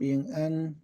平安。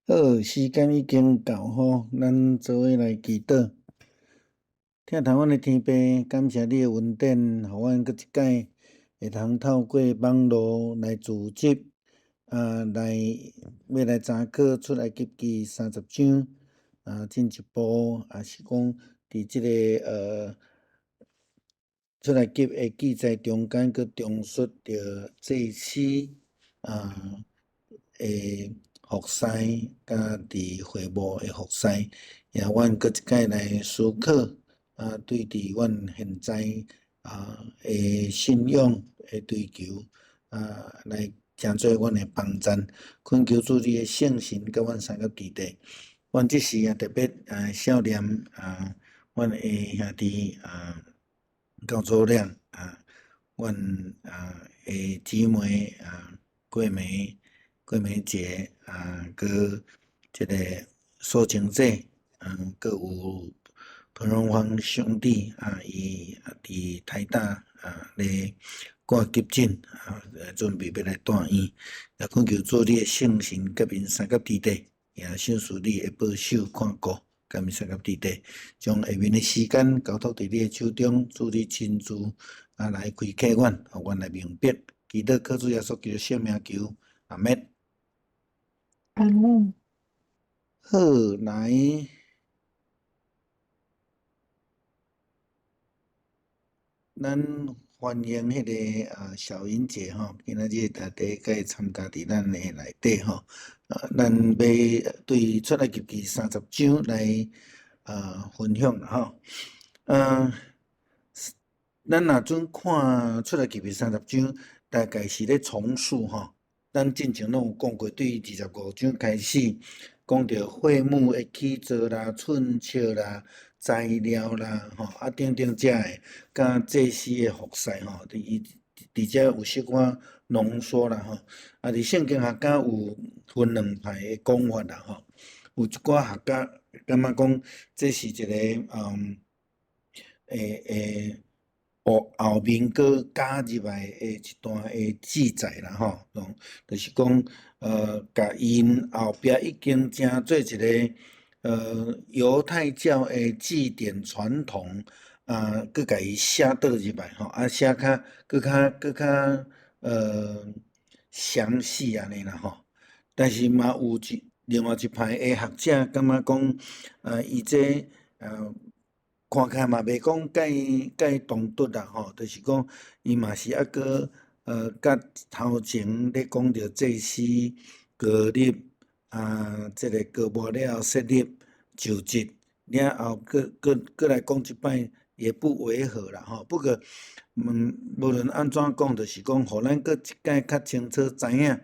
好，時間已經到吼，咱做伙來祈禱。疼痛阮的天父，感謝你的恩典，予阮閣一擺會通透過網路來組織，啊，來欲來查考出埃及記三十章，啊，進一步也是講佇這个出埃及的記載中間，閣重述著祭司啊的服侍，佮佇會幕的服侍，也阮閣一擺來思考，啊，對佇阮現在啊的信仰的追求，啊，來成做阮的幫贊，懇求主你的聖神佮阮相佮佇咧。阮這時也特別啊想念啊，阮的兄弟啊，教組長啊，阮啊的姊妹啊，桂梅。桂梅姐啊，閣這个蘇晴姐，嗯，閣有彭榮芳兄弟啊，伊佇台大啊咧掛急診啊，準備欲來住院，也懇求主你的聖神佮𪜶相佮佇咧，也賞賜你的保守看顧，佮𪜶相佮佇咧，將下面的時間交託佇你的手中，主你親自啊來開啟阮，予阮來明白，祈禱靠主耶穌基督聖名求，阿們。阿們。好，來，咱歡迎彼个啊小英姐吼，今仔日大家會參加佇咱的內底吼，啊，咱欲對出埃及記三十章來啊分享啦吼，啊，咱若準看出埃及記三十章，大概是咧重述吼。咱進前攏有講過，對25章開始講著會幕的起造啦、寸尺啦、材料啦，吼啊等等遮个，佮祭司的服侍吼，佇伊佇遮有小可濃縮啦吼。啊，佇聖經學家有分兩派的講法啦吼。有一寡學家感覺講，這是一个嗯，會會。後後面閣加入來的一段的記載啦吼，就是講，共𪜶後壁已經成做一个猶太教的祭典傳統，啊，閣共伊寫倒入來吼，啊，寫較閣較閣較詳細按呢啦吼。但是嘛有一另外一派的學者感覺講，啊，伊這看起來嘛袂講介介唐突啦吼，就是講伊嘛是猶閣佮頭前咧講著祭司膏立啊，這个膏抹了後設立就職了後，閣閣閣來講一擺也不違和啦吼。不過，無論按怎講，就是講，予咱閣一擺較清楚知影，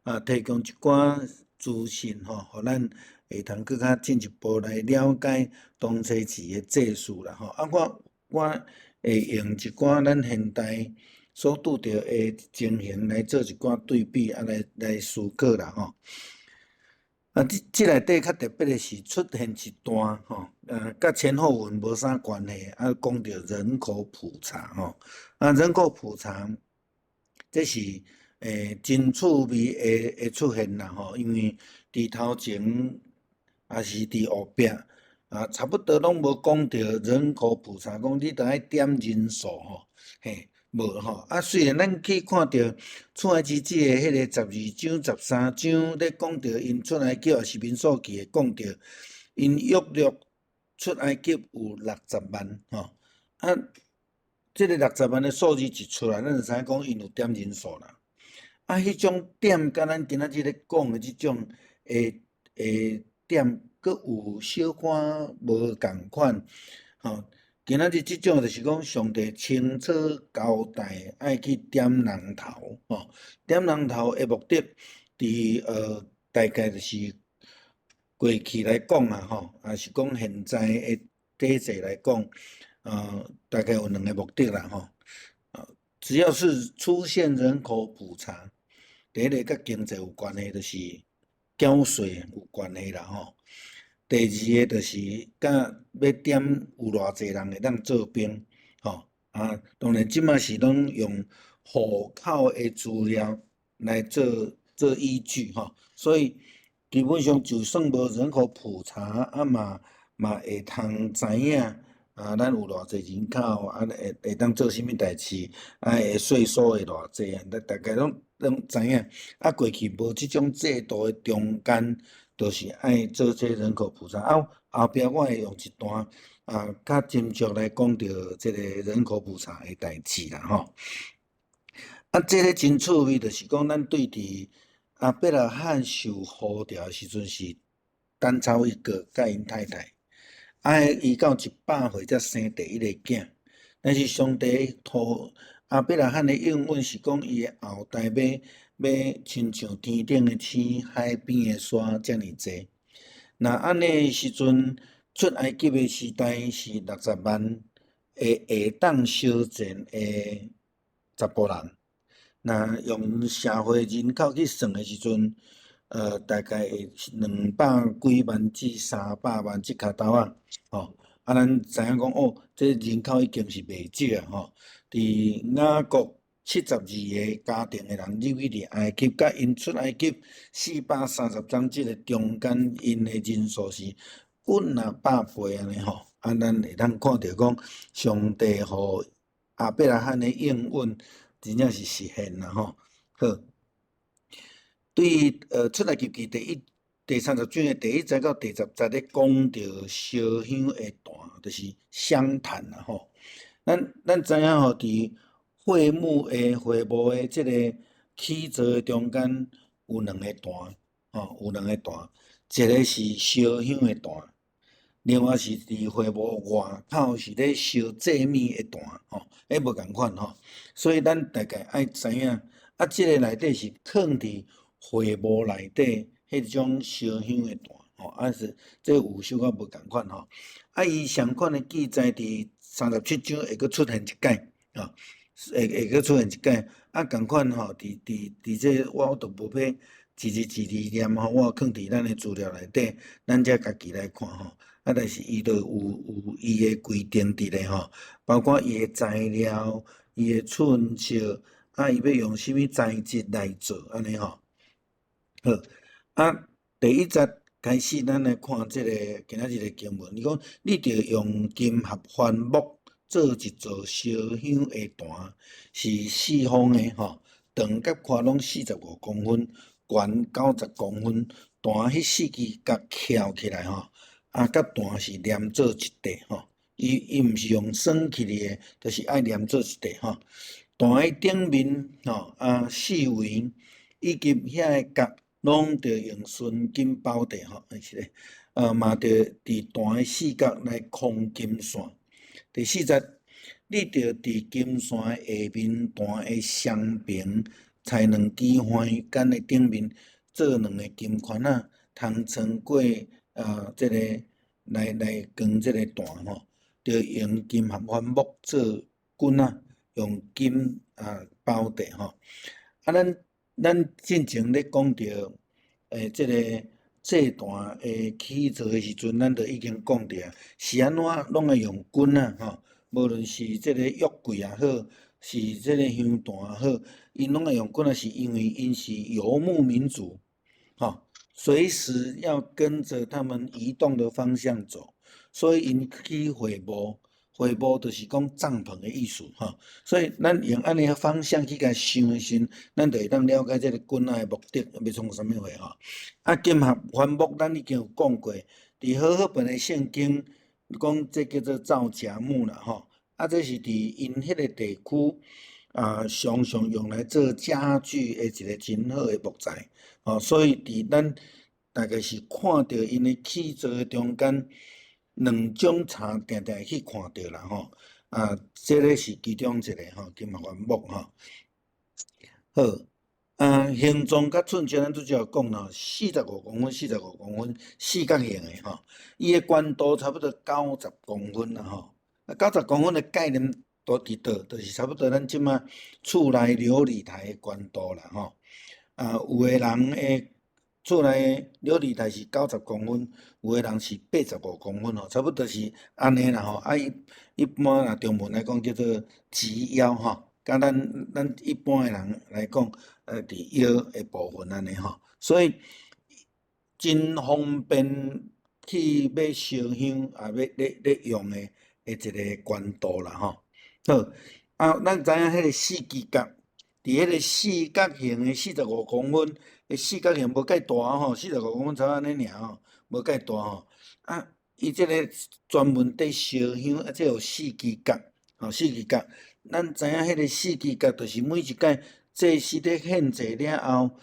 啊，提供一寡資訊吼，予咱會通閣較進一步來了解當初時的祭司啦吼。啊，我我會用一寡咱現代所拄著的情形來做一寡對比，啊，來來思考啦吼。啊，這這內底較特別的是出現一段吼，佮前後文無啥關係，啊，講著人口普查吼，啊，人口普查，這是真趣味的的出現啦吼，因為佇頭前抑是佇後壁啊，差不多攏無講著人口普查，講你著愛點人數吼，嘿，無吼。啊，雖然咱去看著出埃及記的彼个12章、13章咧講著𪜶出埃及，抑是民數記會講著𪜶約略出埃及有60萬吼。啊，這个六十萬的數字一出來，咱就知影講𪜶有點人數啦。啊，彼種點佮咱今仔日咧講的這種的點，閣有小可無仝款。吼，今仔日這種就是講上帝清楚交代，愛去點人頭，吼，點人頭的目的，佇大概就是過去來講啊，吼，抑是講現在的體制來講，大概有兩个目的啦，吼。只要是出現人口普查，第一个佮經濟有關係，就是繳稅有關係啦，吼。第二个就是佮欲點有偌濟人會當做兵，吼啊，當然這馬是攏用戶口的資料來做依據，吼，所以基本上就算無人口普查，啊嘛會通知影啊，咱有偌濟人口，啊會當做啥物代誌，啊會稅收會偌濟啊，咱大概攏知影。啊，過去無這種制度的中間，就是愛做這人口普查。啊，後壁我會用一段啊，較斟酌來講著這个人口普查的代誌啦，吼。啊，這个真趣味，就是講咱對佇亞伯拉罕受呼召的時陣是單操一個佮𪜶太太，啊，伊到100歲才生第一个囝。但是上帝予亞伯拉罕的應允是講，伊的後代欲親像天頂的星、海邊的沙遮爾濟。若按呢的時陣，出埃及的時代是60萬會當相戰的查埔人。若用社會人口去算的時陣，大概會200幾萬至300萬這跤頭仔，吼。啊，咱知影講哦，這人口已經是袂少啊，吼。佇雅各72個家庭的人入去佇埃及，佮𪜶出埃及430章這个中間，𪜶的人數是幾若百倍按呢吼。啊，咱會當看著講，上帝予亞伯拉罕的應允，真正是實現啦吼。好，對出埃及記第30章的第1節到第10節咧講著燒香的壇，就是香壇啦吼。咱知影吼，佇會幕的這个起座的中間有兩个壇，吼，有兩个壇，一个是燒香的壇，另外是佇會幕外口是咧燒祭物的壇，吼，彼無仝款吼。所以咱大概愛知影，啊，這个內底是囥佇會幕內底彼種燒香的壇，吼，啊是這有小可無仝款吼。啊，伊相款的記載佇37章會閣出現一擺，吼，會閣出現一擺，啊，仝款吼，佇這我就無欲一字一字念吼，我囥佇咱的資料內底，咱才家己來看吼。啊，但是伊就有伊的規定佇咧吼，包括伊的材料、伊的寸尺，啊，伊欲用啥物材質來做，按呢吼。好，啊，第1節開始，咱來看這个今仔日的經文。伊講，你著用金合歡木做一座燒香的壇，是四方的吼，長佮寬攏45公分，懸90公分。壇彼四支角翹起來吼，啊，佮壇是連做一塊吼。伊毋是用栓起來的，就是愛連做一塊吼。壇的頂面吼，啊，四圍以及遐个角，攏著用純金包著吼，是咧，嘛著佇壇的四角來紘金線。第4節，你著佇金線的下面壇的雙爿，裁兩支橫桿的頂面做兩个金圈仔，通穿過這个來扛這个壇吼，著用金合歡木做棍仔，用金啊包著吼。啊，咱進前咧講著，這个祭壇的起造的時陣，咱就已經講著啊，是按怎攏愛用棍仔吼，無論是這個約櫃也好，是這个香壇也好，𪜶攏愛用棍仔，是因為𪜶是游牧民族，吼，隨時要跟著他們移動的方向走，所以𪜶起會幕。會幕就是講帳篷的意思吼，所以咱用按呢方向去共想的時陣，咱就會當了解這个棍仔的目的欲創啥物貨吼。啊，金合歡木咱已經有講過，佇和合本的聖經講這叫做皂莢木啦吼。啊，這是佇𪜶彼个地區啊，常常用來做家具的一个真好的木材，吼，所以佇咱大概是看著𪜶的起造的中間，兩種差定定會去看著啦吼，啊，這个是其中一个吼，金合歡木吼。好，啊，形狀佮寸尺，咱拄才有講啦，四十五公分，四十五公分，四角形的吼，伊的懸度差不多九十公分啦吼。啊，九十公分的概念都佇佗，就是差不多咱這馬厝內流理台的懸度啦吼。啊，有的人的厝內流理台是九十公分，有的人是八十五公分吼，差不多是按呢啦吼。啊，一一般若中文來講叫做及腰吼，佮咱一般的人來講，佇腰的部分按呢吼，所以真方便去欲燒香啊，欲咧咧用的的一个懸度啦吼。好，啊，咱知影彼个四支角，佇彼个四角形的四十五公分的四角形無介大吼，四十五公分差按呢爾吼，無介大吼。啊，伊這个專門佇燒香，啊，這有四支角，吼，四支角。咱知影彼个四支角，就是每一擺祭司咧獻祭了後，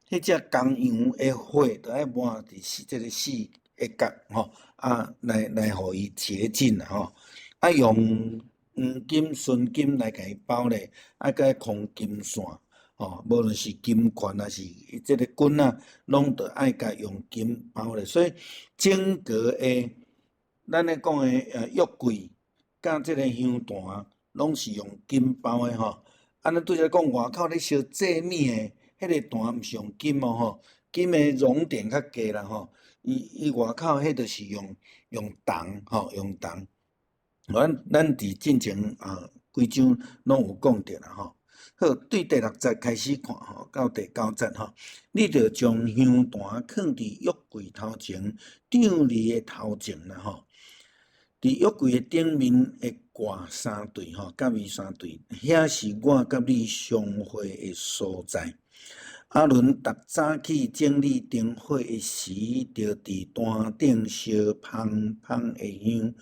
彼隻公羊的血，著愛抹佇四這个四个角吼，啊，來予伊潔淨啦吼。啊，用黃金、純金來共伊包咧，啊，閣愛紲金線，吼，無論是金環抑是這个棍仔，攏著愛共用金包咧。所以整個的咱咧講的約櫃佮這个香壇，攏是用金包的吼。啊，咱拄才講外口咧燒祭物的彼个壇，毋是用金哦吼，金的熔點較低啦吼。伊外口彼就是用銅吼，用銅。咱佇進前啊幾章攏有講著啦吼。好，對第六節開始看吼，到第九節吼，你著將香壇囥佇約櫃頭前，帳籬的頭前啦吼。佇約櫃的頂面會掛三對吼，夾伊三對，遐是我佮你相會的所在。亞倫逐早起整理燈火的時，著佇壇頂燒芳芳的香。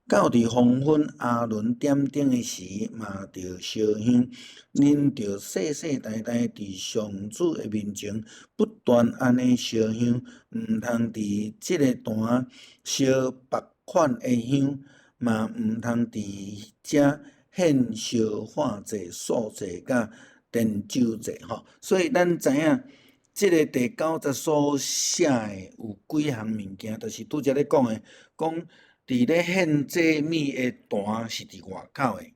到佇黃昏，亞倫點燈的時，嘛著燒香。恁著世世代代佇上主的面前不斷按呢燒香，毋通佇這个壇燒別款的香，嘛毋通佇遮獻燒化祭、素祭佮奠酒祭吼。所以咱知影，這个第九節所寫的有幾項物件，就是拄才咧講的，講佇咧獻祭物的壇是佇外口的，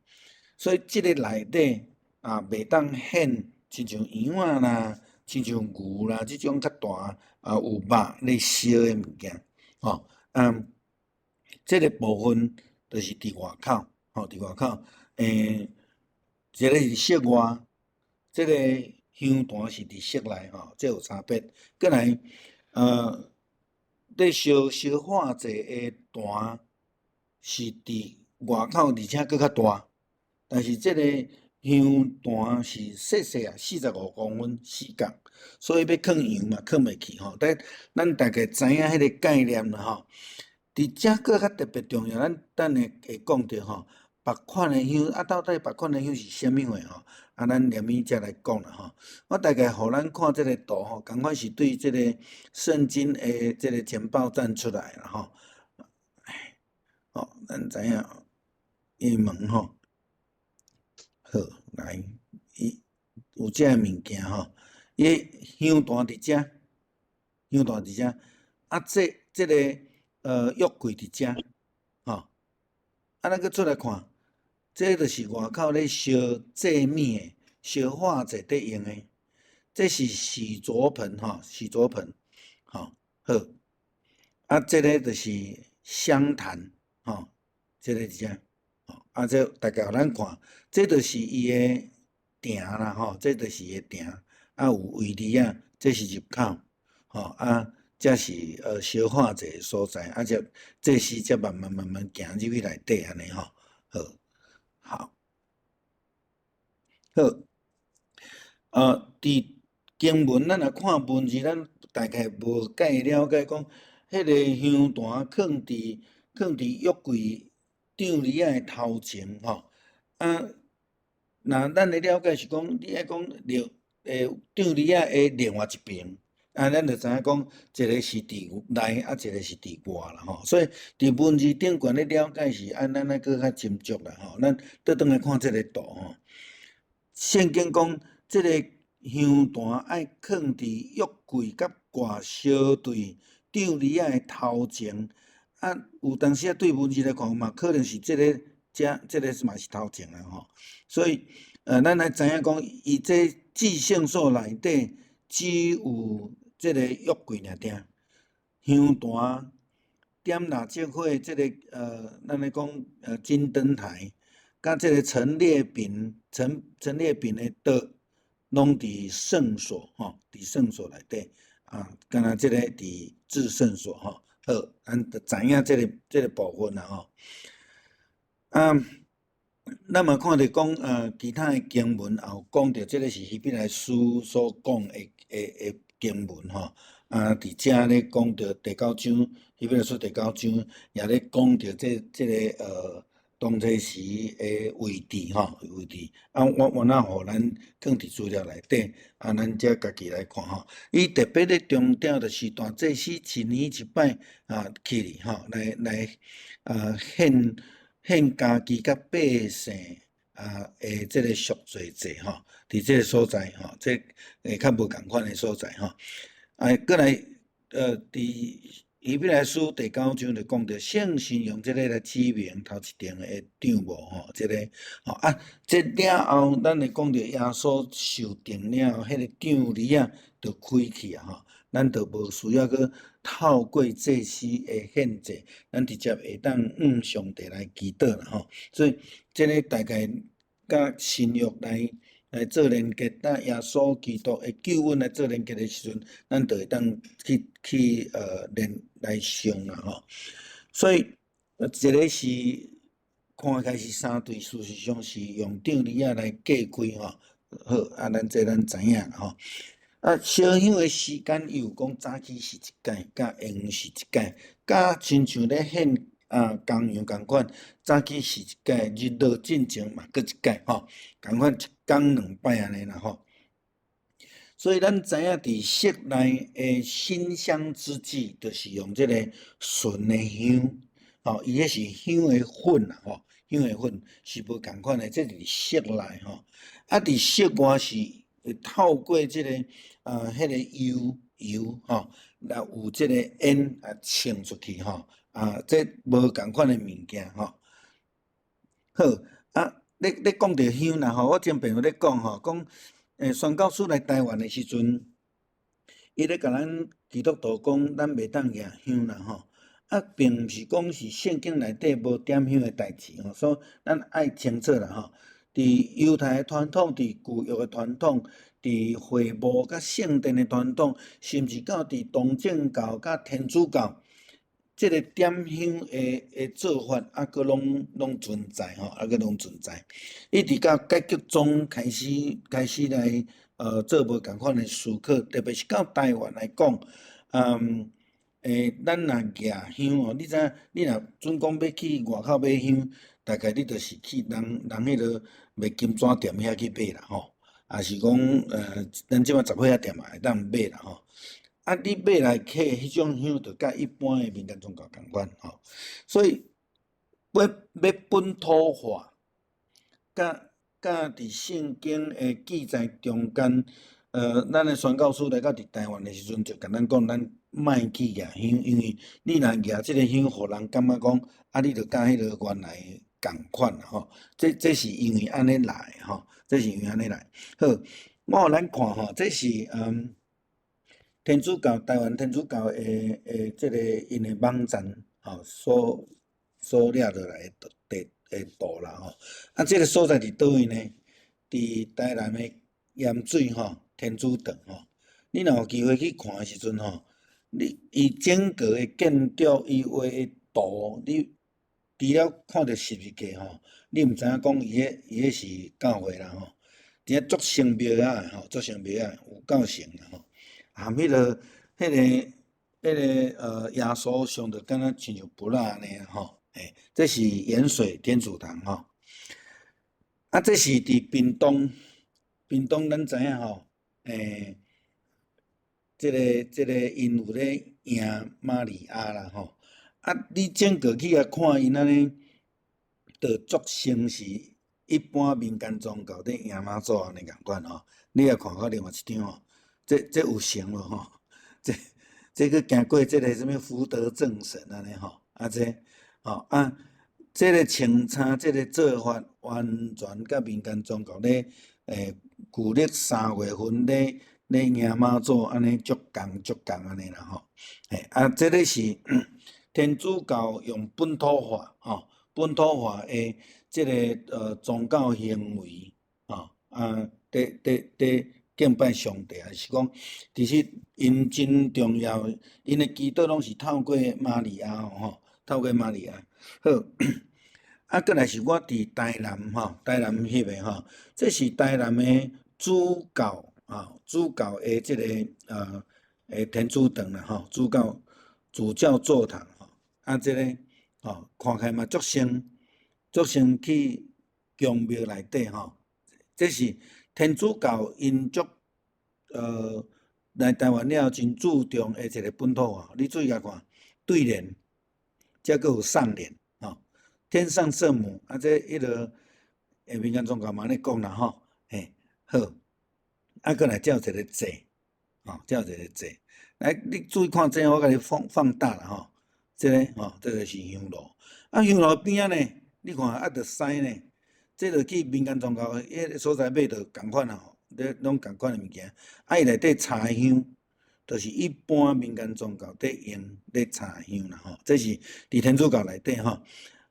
所以這个內底啊，袂當獻親像羊仔啦、親像牛啦，這種較大啊有肉咧燒的物件，吼啊，這个部分就是佇外口，吼，佇外口，一个是室外，這个香壇是佇室內，吼，這有差別。閣來，咧燒燒化祭的壇是佇外口，而且閣較大，但是這个香壇是細細啊，四十五公分四角，所以欲囥羊嘛囥袂去吼。但咱大概知影彼个概念啦吼。佇遮閣較特別重要，咱等下會講著吼，別款的香啊，到底別款的香是啥物貨吼？啊，咱連尾才來講啦吼。我大概予咱看這个圖吼，仝款是對這个聖經的這个簡報站出來啦吼。吼，咱知影伊問吼，好，來，伊有這个物件吼，伊香壇佇遮，香壇佇遮，啊，這個約櫃佇遮，吼，啊，咱閣出來看，這就是外口咧燒祭物的、燒化祭佇用的，這是洗濯盆吼，洗濯盆，吼，好，啊，這个就是香壇，吼，這个佇遮，吼，啊，這大概予咱看，這就是伊的埕啦，吼，這就是伊的埕，啊，有圍籬仔，這是入口，吼，啊。這是燒化祭的所在，啊，這祭司才慢慢慢慢行入去內底按呢吼，好，好，好，佇經文咱若看文字，咱大概無介了解講，彼个香壇囥佇約櫃帳籬仔的頭前吼，啊，若咱的了解是講，你愛講帳籬仔的另外一邊，啊，咱就知影講，一个是佇內，啊，一个是佇外啦吼。所以佇文字頂懸咧了解是按咱愛閣較斟酌啦吼。咱倒轉來看這个圖吼，聖經講，這个香壇愛囥佇約櫃佮蓋相對帳籬仔的頭前，啊，有當時仔對文字來看嘛，可能是這个遮這个嘛是頭前啦吼。所以，咱來知影講，伊這至聖所內底只有這个約櫃爾定，香壇點蠟燭火，這个咱來講金燈臺，佮這个陳列餅陳列餅的桌，攏佇聖所吼，佇聖所內底啊，敢若這个佇至聖所吼。好，咱就知影這个部分啦吼。啊，咱嘛看著講，其他的經文也有講著，這个是希伯來書所講的經文吼。啊，佇遮咧講著第九章，希伯來書第九章也咧講著這個當初時的位置吼，位置。啊，我若予咱囥佇資料內底，啊，咱才家己來看吼。伊特別咧強調就是大祭司一年一擺啊起來吼，來啊獻家己佮百姓啊的這个贖罪祭吼，佇這个所在吼，這會較無仝款的所在吼。啊，閣來，佇希伯來書第九章就講著聖神用這个來指明頭一層的帳幕吼，這个吼啊，這了後，咱會講著耶穌受釘了後，彼个帳籬仔就開去啊吼，咱就無需要閣透過祭司的獻祭，咱直接會當向上帝來祈禱啦吼。所以，這个大概佮新約來做連結，佮耶穌基督的救恩來做連結的時陣，咱就會當去連來想啦吼。所以，一个是看起來是三對，事實上是用帳籬仔來隔開吼。好，啊，咱這咱知影啦吼。啊，燒香的時間伊有講早起是一擺，佮下昏是一擺，佮親像咧獻啊公羊仝款，早起是一擺，日落進前嘛閣一擺吼，仝款一工兩擺按呢啦吼。所以咱知影佇室內的馨香之祭，就是用這个純的香，吼，伊彼是香的粉啦吼，香的粉是無仝款的，這是室內吼。啊，佇室外是會透過這个啊，彼个油吼，來有這个煙啊衝出去吼，啊，這無仝款的物件吼。好，啊，咧講著香啦吼，我前朋友咧講吼，講宣教師來台灣的時陣，伊咧共咱基督徒講，咱袂當舉香啦吼。啊，並毋是講是聖經內底無點香的代誌吼，所以咱愛清楚啦吼。佇猶太的傳統，佇舊約的傳統，佇會幕佮聖殿的傳統，甚至到佇東正教佮天主教，這个點香的做法，猶閣攏存在吼，猶閣攏存在。一直到改革宗開始來做無仝款的思考，特別是到台灣來講，咱若舉香吼，你知影？你若準講欲去外口買香，大概你就是去人彼落賣金紙店遐去買啦吼，抑是講咱這擺雜貨仔店嘛會當買啦吼。啊，你買來客彼種香，就佮一般的民間宗教仝款吼。所以欲本土化，佮佇聖經的記載中間，咱的宣教師來到佇台灣的時陣，就共咱講，咱莫去舉香，因為你若舉這个香，予人感覺講，啊，你就佮彼个原來仝款吼。這是因為按呢來吼，這是因為按呢來。好，我予咱看吼，這是天主教台灣天主教的這个𪜶的網站吼，所掠落來的圖啦吼。啊，這个所在佇佗位呢？佇台南的鹽水吼，天主堂吼。你若有機會去看的時陣吼，你伊整個的建築，伊畫的圖，你除了看著十字架吼，你毋知影講伊彼是教會啦吼。真正足神妙仔吼，足神妙仔，有夠神啦吼。含彼个耶穌像著敢若親像佛仔按呢吼，嘿，這是鹽水天主堂吼。啊，這是佇屏東，屏東咱知影吼，這個𪜶有咧迎瑪利亞啦吼。啊，你整個去遐看𪜶按呢，就足像是一般民間宗教咧迎媽祖按呢仝款吼。你也看較另外一張吼，這有成無吼？這閣行過這個啥物福德正神按呢吼，啊這吼啊，這個穿插這個做法完全佮民間宗教咧，舊曆3月份咧迎媽祖按呢足仝足仝按呢啦吼。嘿，啊，這個是天主教用本土化吼，本土化的這個宗教行為吼，啊，佇敬拜上帝，還是講，其實𪜶真重要，𪜶的祈禱攏是透過瑪利亞吼，透過瑪利亞。好，啊，閣來是我佇台南吼，台南翕的吼，這是台南的主教啊，主教的這個天主堂啦吼，主教座堂吼，啊，這個吼看起來嘛足像，足像去宮廟內底吼，這是天主教𪜶足來台灣了後真注重的一個本土化，你注意共看對聯，這閣有上聯吼，天上聖母啊，這彼个民間宗教嘛按呢講啦吼，嘿，好，啊，閣來這有一個祭，吼，這有一個祭，來你注意看這，我共你放大啦吼，這個吼，這個是香爐，啊香爐邊仔呢，你看啊，著屎呢，這就去民間宗教彼个所在買著仝款啦吼，這攏仝款的物件，啊伊內底插香，就是一般民間宗教佇用咧插香啦吼，這是佇天主教內底吼，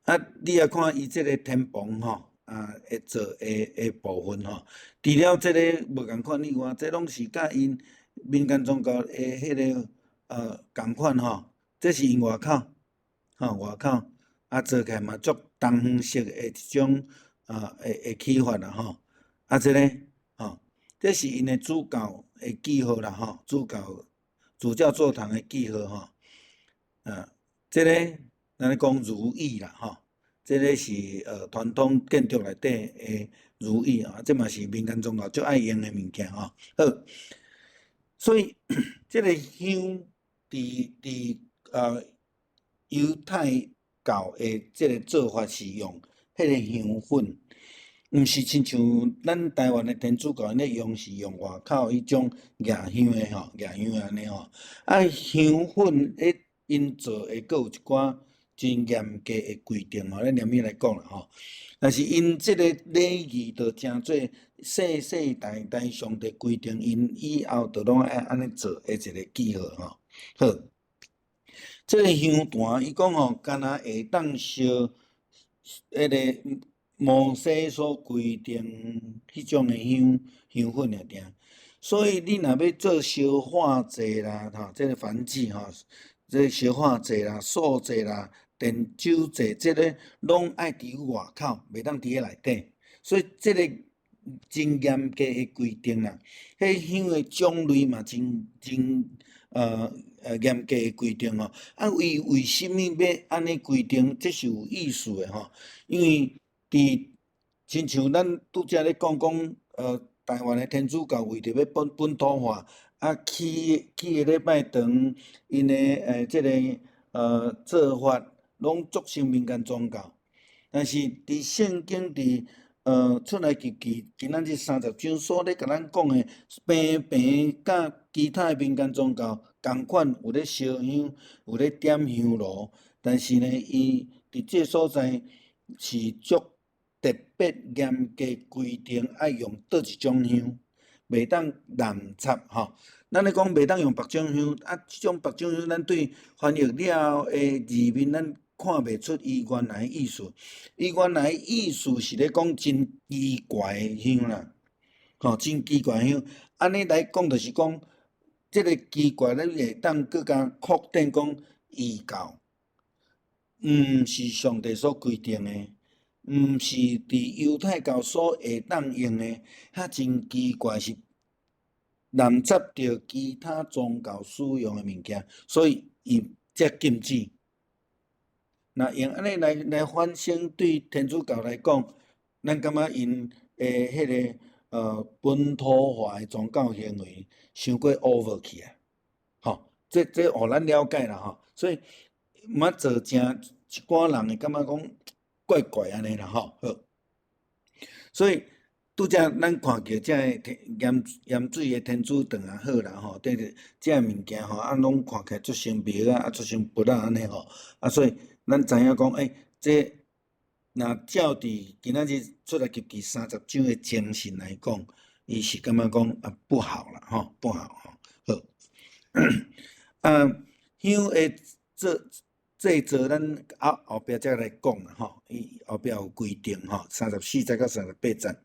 啊你也看伊這個天棚吼，啊會做的部分吼，除了這個無仝款以外，這攏是佮𪜶民間宗教的彼個仝款吼，這是𪜶外口，吼外口，啊做起來嘛足東方式的一種啊的起法啦吼，啊這個吼，這是𪜶的主教的記號啦吼，主教座堂的記號吼，啊，這個咱咧講如意啦吼，這個是傳統建築內底的如意啊，這嘛是民間宗教足愛用的物件吼。好，所以這個香佇猶太教的這個做法是用彼個香粉，毋是親像咱台灣的天主教咧用是用外口彼種額香的吼，額香按呢吼。啊，香粉彼𪜶做的閣有一寡真嚴格的規定吼，咱連尾來講啦吼。但是𪜶這個禮儀就成做世世代代上帝規定，𪜶以後就攏愛按呢做的一個記號吼。好，這個香壇伊講吼，敢若會當燒彼個摩西所規定彼種的香粉爾爾。所以你若欲做燒化祭啦，吼，這個燔祭吼，這個燒化祭啦、素祭啦、奠酒祭，這個攏愛佇外口，袂當佇咧內底。所以這個真嚴格的規定啦，彼香的種類嘛真真嚴格的規定吼。啊，伊為啥物欲按呢規定？這是有意思的吼。因為佇親像咱拄才咧講講，台灣的天主教為著欲本土化，啊，起的禮拜堂，𪜶的這個做法，攏足像民間宗教。但是佇聖經佇出埃及記今仔日30章所咧共咱講的，平平佮其他的民間宗教仝款，有咧燒香，有咧點香爐，但是呢，伊佇這個所在是足特別嚴格規定，愛用佗一種香，袂當濫插吼。咱咧講袂當用別種香，啊，這種別種香，咱對翻譯了後的字面，咱看袂出伊原來意思。伊原來意思是咧講真奇怪的香啦，吼，真奇怪的香。按呢來講，就是講，這個奇怪，咱會當閣較確定講，異教毋是上帝所規定的，毋是佇猶太教所會當用的，遐真奇怪是濫插著其他宗教使用的物件，所以伊才禁止。若用按呢來反省，對天主教來講，咱感覺𪜶的彼个本土化的宗教行為傷過 over 去啊，吼，這予咱了解啦吼，所以毋通造成一寡人會感覺講怪怪按呢啦吼，好，所以拄才咱看著這个鹽鹽水的天主堂也好啦吼，這個物件吼，啊攏看起來足神秘啊，啊足神佛仔按呢吼，啊所以咱知影講，這若照佇今仔日出埃及記30章的精神來講，伊是感覺講啊不好啦吼，不好吼，好。啊，香的做製作，咱後後壁才來講啦吼，伊後壁有規定吼，34節到38節。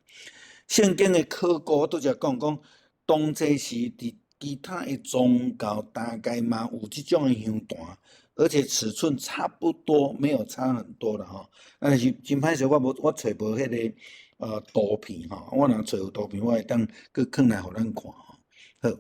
聖經的考古拄才講講，當初時佇其他的宗教大概嘛有這種的香壇，而且尺寸差不多，沒有差很多啦吼。但是真歹勢，我無我揣無彼个圖片吼，我若揣有圖片，我會當閣囥來予咱看吼。好，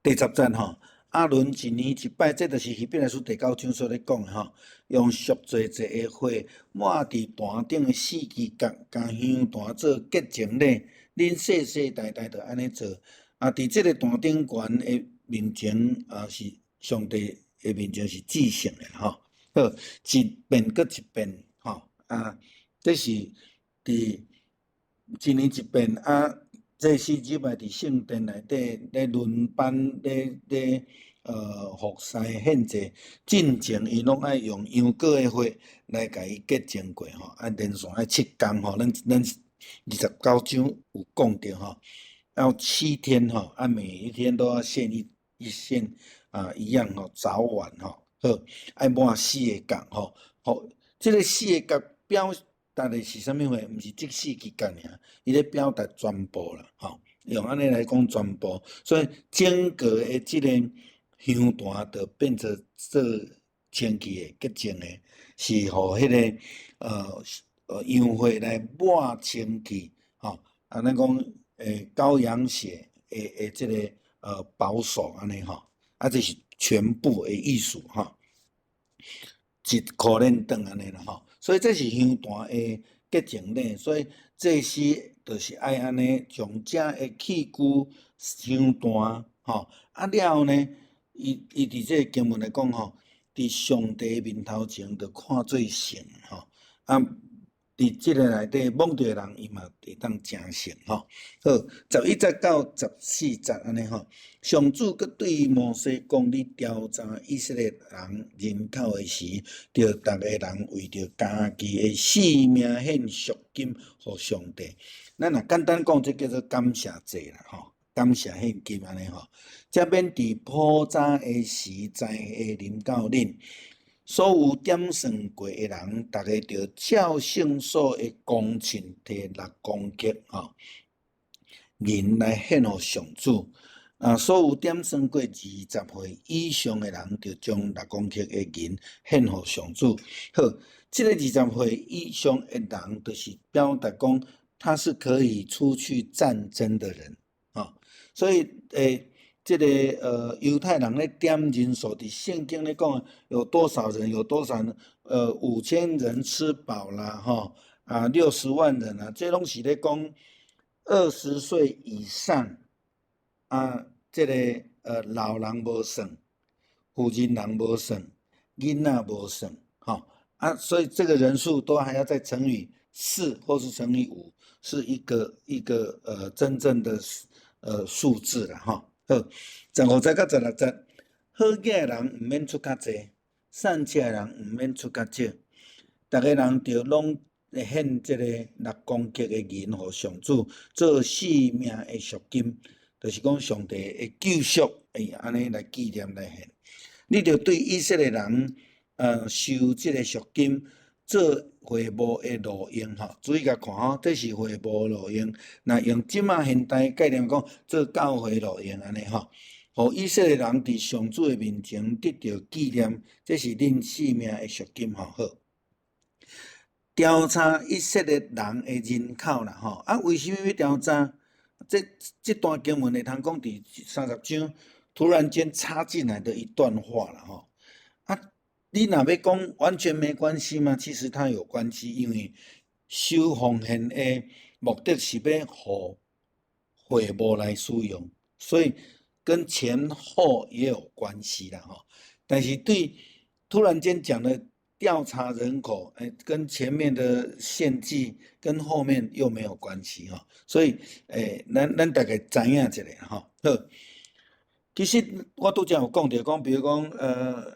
第10節吼，亞倫一年一擺，這就是希伯來書第9章所咧講的吼，用贖罪祭的血抹佇壇頂的四支角，共香壇做潔淨禮，恁世世代代著按呢做。啊，佇這個壇頂懸的面前，啊是上帝的面前是至聖的吼。好，一遍閣一遍吼，啊，這是佇一年一遍啊，祭司入來佇聖殿內底咧輪班咧咧服侍獻祭，進前伊攏愛用羊羔的血來共伊潔淨過吼，啊連續愛7工吼，咱29章有講著吼。要7天吼，啊每一天都要獻一獻啊，一樣吼，早晚吼，好，愛抹四个角吼，好，這个四个角表達的是啥物貨？毋是這四支角爾，伊咧表達全部啦，吼，用按呢來講全部，所以整個的這个香壇就變做做清氣的、潔淨的，是予彼个羊血來抹清氣，吼，啊，咱講羔羊血的這个保守按呢吼，啊，這是全部的意思吼，一箍連轉按呢啦吼，所以這是香壇的潔淨禮，所以祭司就是愛按呢將這的器具香壇吼，啊了後呢，伊佇這個經文來講吼，佇上帝面頭前就看做聖吼，啊，佇這个內底摸著的人，伊嘛會當成聖吼。好，11節到14節按呢吼，上主閣對摩西講：你調查以色列人人口的時，著逐个人為著家己的性命獻贖金予上帝。咱若簡單講，這叫做感謝祭啦吼，感謝獻金按呢吼。才免佇普早的時災會臨到恁。所有點算過的人，逐个著照聖所的公秤提6公克吼銀來獻予上主。啊，所有點算過20歲以上的人，著將六公克的銀獻予上主。好，這个20歲以上的人，就是表達講他是可以出去戰爭的人，啊，所以這个猶太人咧點人數，佇聖經咧講有多少人？有多少人？5000人吃飽啦，吼啊，60萬人啊，這攏是咧講20歲以上啊，這个老人無算，婦人人無算，囡仔無算，吼啊，所以這個人數都還要再乘以4或是乘以5，是一個一個真正的數字啦，吼。好，15節到16節，好額的人毋免出較濟，散赤的人毋免出較少，逐个人著攏獻這个6公克的銀予上主，做性命的贖金，就是講上帝的救贖，按呢來紀念來獻。你著對以色列人，收這个贖金，做會幕的路用吼，注意共看吼，這是會幕路用。若用這馬現代概念講，做教會路用按呢吼，予以色列人佇上主的面前得著紀念，這是恁性命的贖金吼。好，調查以色列人的人口啦吼，啊，為啥物欲調查？這段經文會通講佇30章突然間插進來的一段話啦吼，啊。你若欲講完全沒關係嗎？其實它有關係，因為收奉獻的目的是欲予會幕來使用，所以跟前後也有關係啦，吼。但是對突然間講的調查人口，跟前面的獻祭跟後面又沒有關係，吼。所以，咱大概知影一下，吼。好，其實我拄才有講著講，比如講，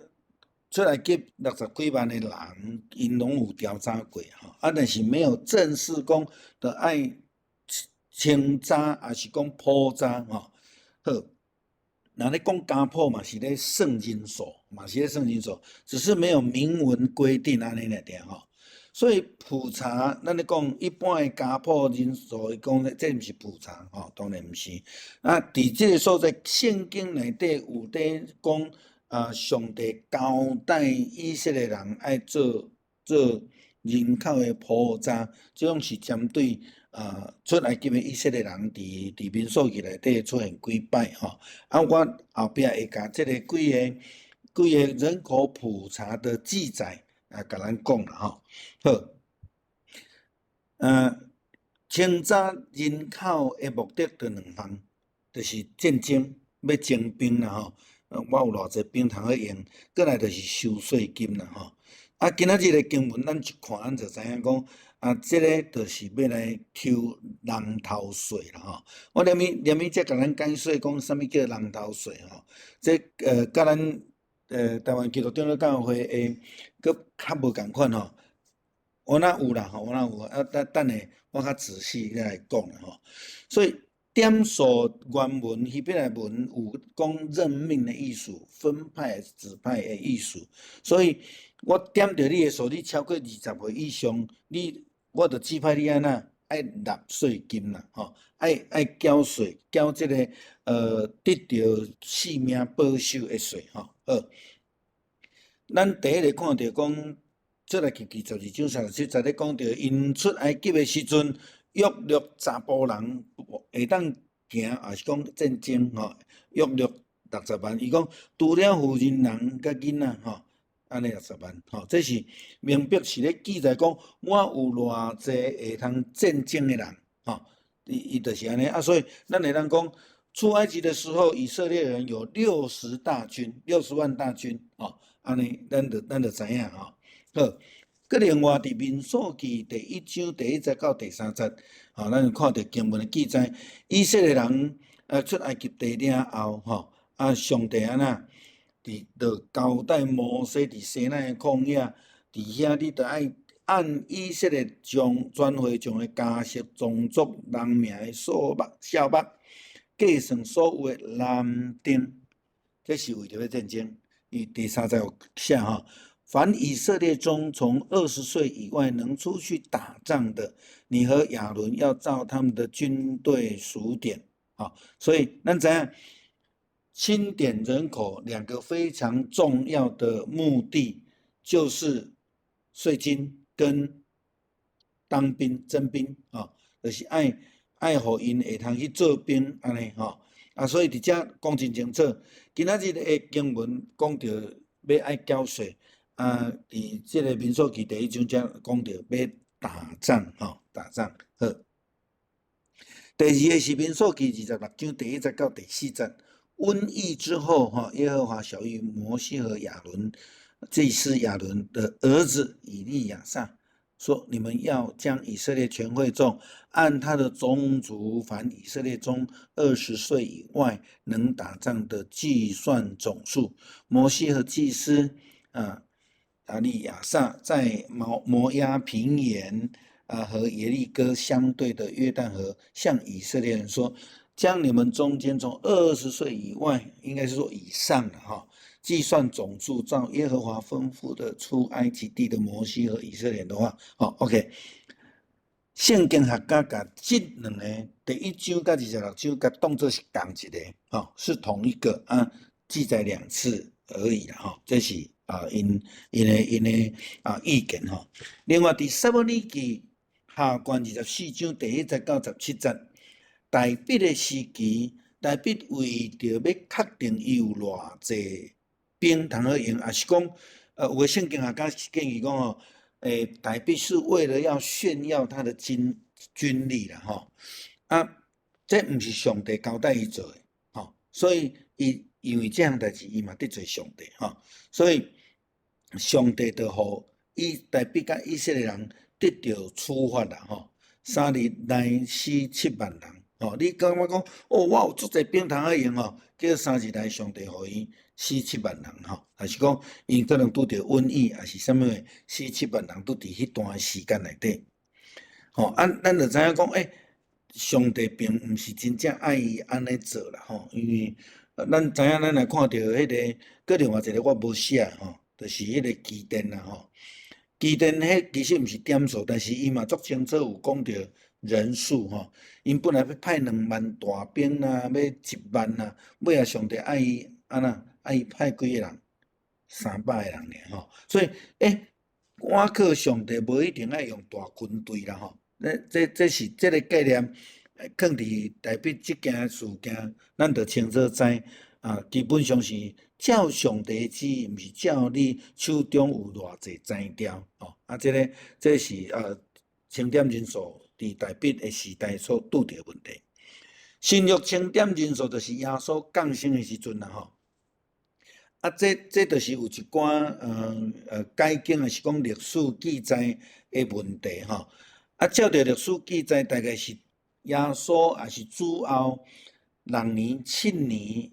出埃及六十幾萬的人，𪜶攏有調查過，吼，啊，但是沒有正式講著愛清查，抑是講普查，吼。好，若咧講家譜嘛，是咧算人數，嘛是咧算人數，只是沒有明文規定按呢爾爾吼。所以普查，咱咧講一般的家譜人數，伊講咧，這毋是普查，吼，當然毋是。啊，佇這个所在，聖經內底有咧講。啊！上帝交代以色列人愛做人口的普查，這種是針對出埃及的以色列人佇民數記內底出現幾擺吼。啊，我後壁會共這个幾个人口普查的記載啊，共咱講啦吼。好，清查人口的目的著兩項，就是戰爭欲徵兵啦吼。我有偌濟兵通好用，閣來就是收稅金啦吼。啊，今仔日的經文，咱一看，咱就知影講，啊，這个就是欲來抽人頭稅啦吼。我連咪連咪才共咱解說講，啥物叫人頭稅吼？這佮咱台灣基督長老教會的閣較無仝款吼。我若有啦吼，我若有啊，等等下我較仔細來講啦吼。所以點數原文希伯來文有講任命的意思，分派指派的意思。所以我點著你的數，你超過20歲以上，你我就指派你按怎愛納稅金啦，吼，愛繳稅，繳這个得著性命保守的稅，吼。好，咱第一个看著講出埃及記12章37節咧講著，𪜶出埃及的時陣，約略查埔人會當行，抑是講戰爭吼，約略六十萬。伊講除了婦人人佮囡仔吼，按呢六十萬吼，這是明白是咧記載講，我有偌濟會通戰爭的人吼，伊就是按呢啊，所以咱會當講出埃及的時候，以色列人有六十大軍，60萬大軍吼，按呢咱就知影吼。好，閣另外佇民數記第一章第一節到第三節，吼，咱就看著經文的記載，以色列人出埃及地了後，吼，啊，上帝按怎？佇就交代摩西佇西奈的曠野，佇遐你著愛按以色列眾全會眾的家室宗族人名的數目數目，計算所有的男丁，這是為著欲戰爭。伊第三節有寫吼。凡以色列中從20歲以外能出去打仗的，你和亞倫要照他們的軍隊數點。啊，所以咱知影清點人口兩個非常重要的目的，就是稅金跟當兵徵兵啊，就是愛予𪜶會通去做兵按呢吼。啊，所以佇遮講真清楚，今仔日的經文講著欲愛繳稅。啊，佇這个民數記第一章遮講著欲打仗吼，打仗好。第二个是民數記26章第一節到第四節，瘟疫之後，哈，耶和華曉諭摩西和亞倫，祭司亞倫的兒子以利亞撒，說：你們要將以色列全會眾按他的宗族，凡以色列中二十歲以外能打仗的計算總數。摩西和祭司以利亞撒在摩押平原和耶利哥相對的約旦河，向以色列人說：將你們中間從二十歲以外，應該是說以上的哈，計算總數，照耶和華吩咐的出埃及地的摩西和以色列的話，好，OK。聖經學家共這兩个第一章佮26章，共當做是仝一个，吼，是同一個啊，記載兩次而已啦，吼，這是啊，𪜶的意見吼。另外，佇撒母耳記下卷24章第一節到17節，大衛的時期，大衛為著欲確定伊有偌濟兵通好用，抑是講有的聖經學家建議講吼，大衛是為了要炫耀他的軍力啦，吼，啊，這毋是上帝交代伊做的，吼，所以伊因為這項代誌，伊嘛得罪上帝，吼，所以上帝就予伊大衛佮以色列人得著處罰啦，吼，3日內死7萬人，吼，你感覺講，哦，我有足濟兵通好用吼，結果三日內上帝予伊死七萬人，吼，抑是講𪜶可能拄著瘟疫，抑是啥物死七萬人，拄佇彼段時間內底，吼，啊，咱就知影講，上帝並毋是真正愛伊按呢做啦，吼，因為咱知影咱若看著彼個，閣另外一個我無寫吼，就是彼個基甸啦，吼，基甸彼其實毋是點數，但是伊嘛足清楚有講著人數吼，𪜶本來欲派2萬大兵啦，欲1萬啦，尾仔上帝愛伊按怎？愛伊派幾个人？300個人爾吼，所以倚靠上帝無一定愛用大軍隊啦吼，這是這个概念，囥佇大衛這件事件，咱就清楚知啊，基本上是照上帝旨意，毋是照你手中有偌濟才調吼。啊，這个這是清點人數佇大衛的時代所拄著的問題。新約清點人數就是耶穌降生的時陣啦吼。啊，這就是有一寡解經，抑是講歷史記載的問題吼。啊，照著歷史記載，大概是耶穌抑是主後6年、7年，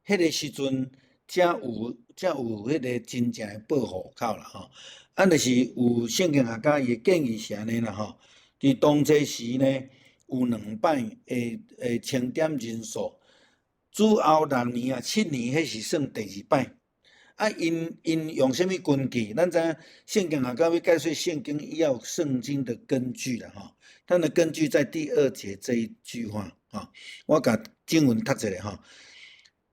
彼个時陣才有彼个真正的報戶口啦吼。啊，就是有聖經學家伊的建議是按呢啦吼。佇當初時呢，有兩擺的清點人數。主後6年啊，7年，彼是算第二擺。啊，𪜶用啥物根據？咱知影聖經學家欲解說聖經，伊要有聖經的根據啦吼。它的根據在第二節這一句話，吼。我共經文讀一下吼。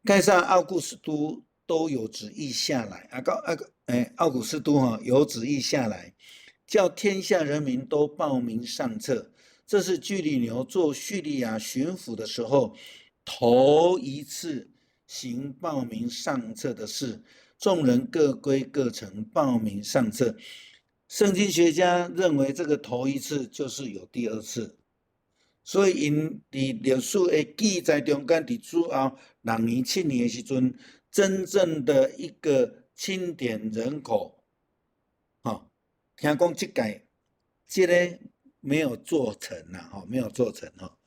凱撒奧古斯都都有旨意下來，啊個啊個，奧古斯都吼有旨意下來，叫天下人民都報名上冊。這是居里牛做敘利亞巡撫的時候，頭一次行報名上冊的事，眾人各歸各城報名上冊。聖經學家認為這個頭一次就是有第二次，所以𪜶佇歷史的記載中間，佇主後6年、7年的時陣，真正的一個清點人口，吼，聽講這屆這个沒有做成啦，吼，沒有做成吼，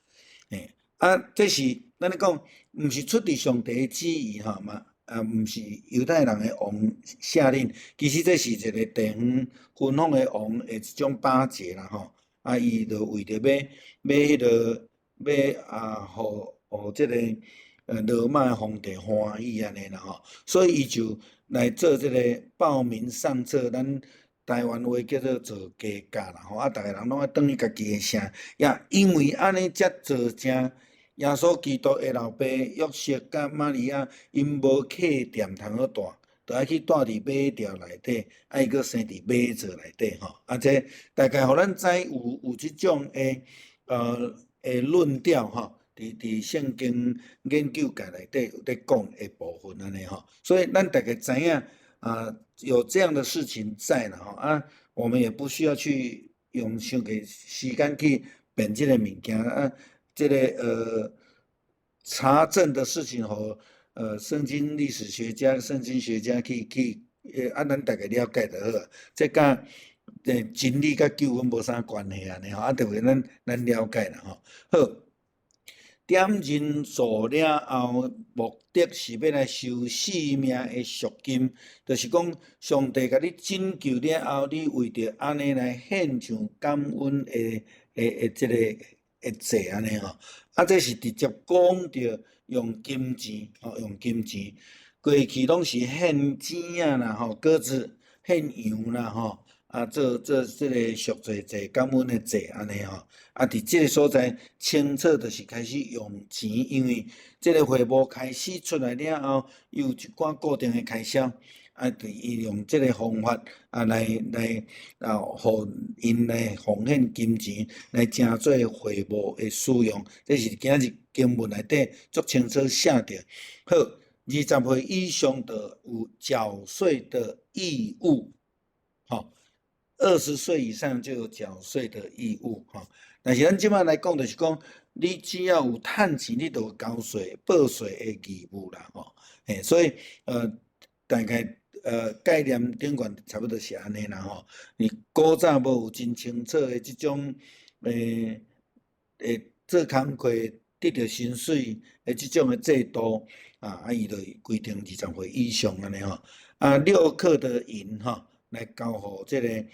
啊，這是咱咧講，毋是出佇上帝的旨意吼嘛，啊，毋是猶太人的王下令，其實這是一個地方分封的王的一種巴結啦吼，啊，伊就為著欲欲彼个欲啊，予這個羅馬的皇帝歡喜按呢啦吼，所以伊就來做這個報名上冊，咱台灣話叫做做家教啦吼，啊，逐个人攏愛轉去家己的城，也因為按呢才造成耶穌基督的老爸約瑟佮瑪利亞，𪜶無客店通好蹛，就愛去蹛佇馬槽內底，愛閣生佇馬槽內底吼。啊，這大概予咱知有這種的論調吼，佇聖經研究界內底有咧講的部分按呢吼，所以咱大概知影啊，有這樣的事情在啦吼啊，我們也不需要去用傷濟時間去辯這個物件啊。這个查證的事情，予聖經歷史學家、聖經學家去，啊，咱大概了解就好。這佮真理佮救恩無啥關係按呢吼，啊，就是咱了解啦吼。好，點人數了後，目的是欲來收性命的贖金，就是講上帝共你拯救了後，你為著按呢來獻上感恩的這个的祭按呢吼。啊，這是直接講著用金錢，吼，用金錢。過去攏是獻雞仔啦，吼，鴿子、獻羊啦，吼，啊，做這个贖罪祭、感恩的祭按呢吼。啊，佇這个所在清楚就是開始用錢，因為這个會幕開始出來了後，有一寡固定的開銷，啊，就伊用這个方法啊來啊，予𪜶來奉獻金錢來成做會幕的使用。這是今仔日經文內底足清楚寫著。好。二十歲以上就有繳稅的義務，吼，20歲以上就有繳稅的義務，吼。但是咱這擺來講，就是講，你只要有趁錢，你就有交稅、報稅的義務啦，吼。嘿，所以大概概念頂懸差不多是按呢啦，吼。你古早無有真清楚的這種做工課得著薪水的這種的制度，啊，伊就規定二十歲以上按呢吼。啊，6克的銀吼，來交予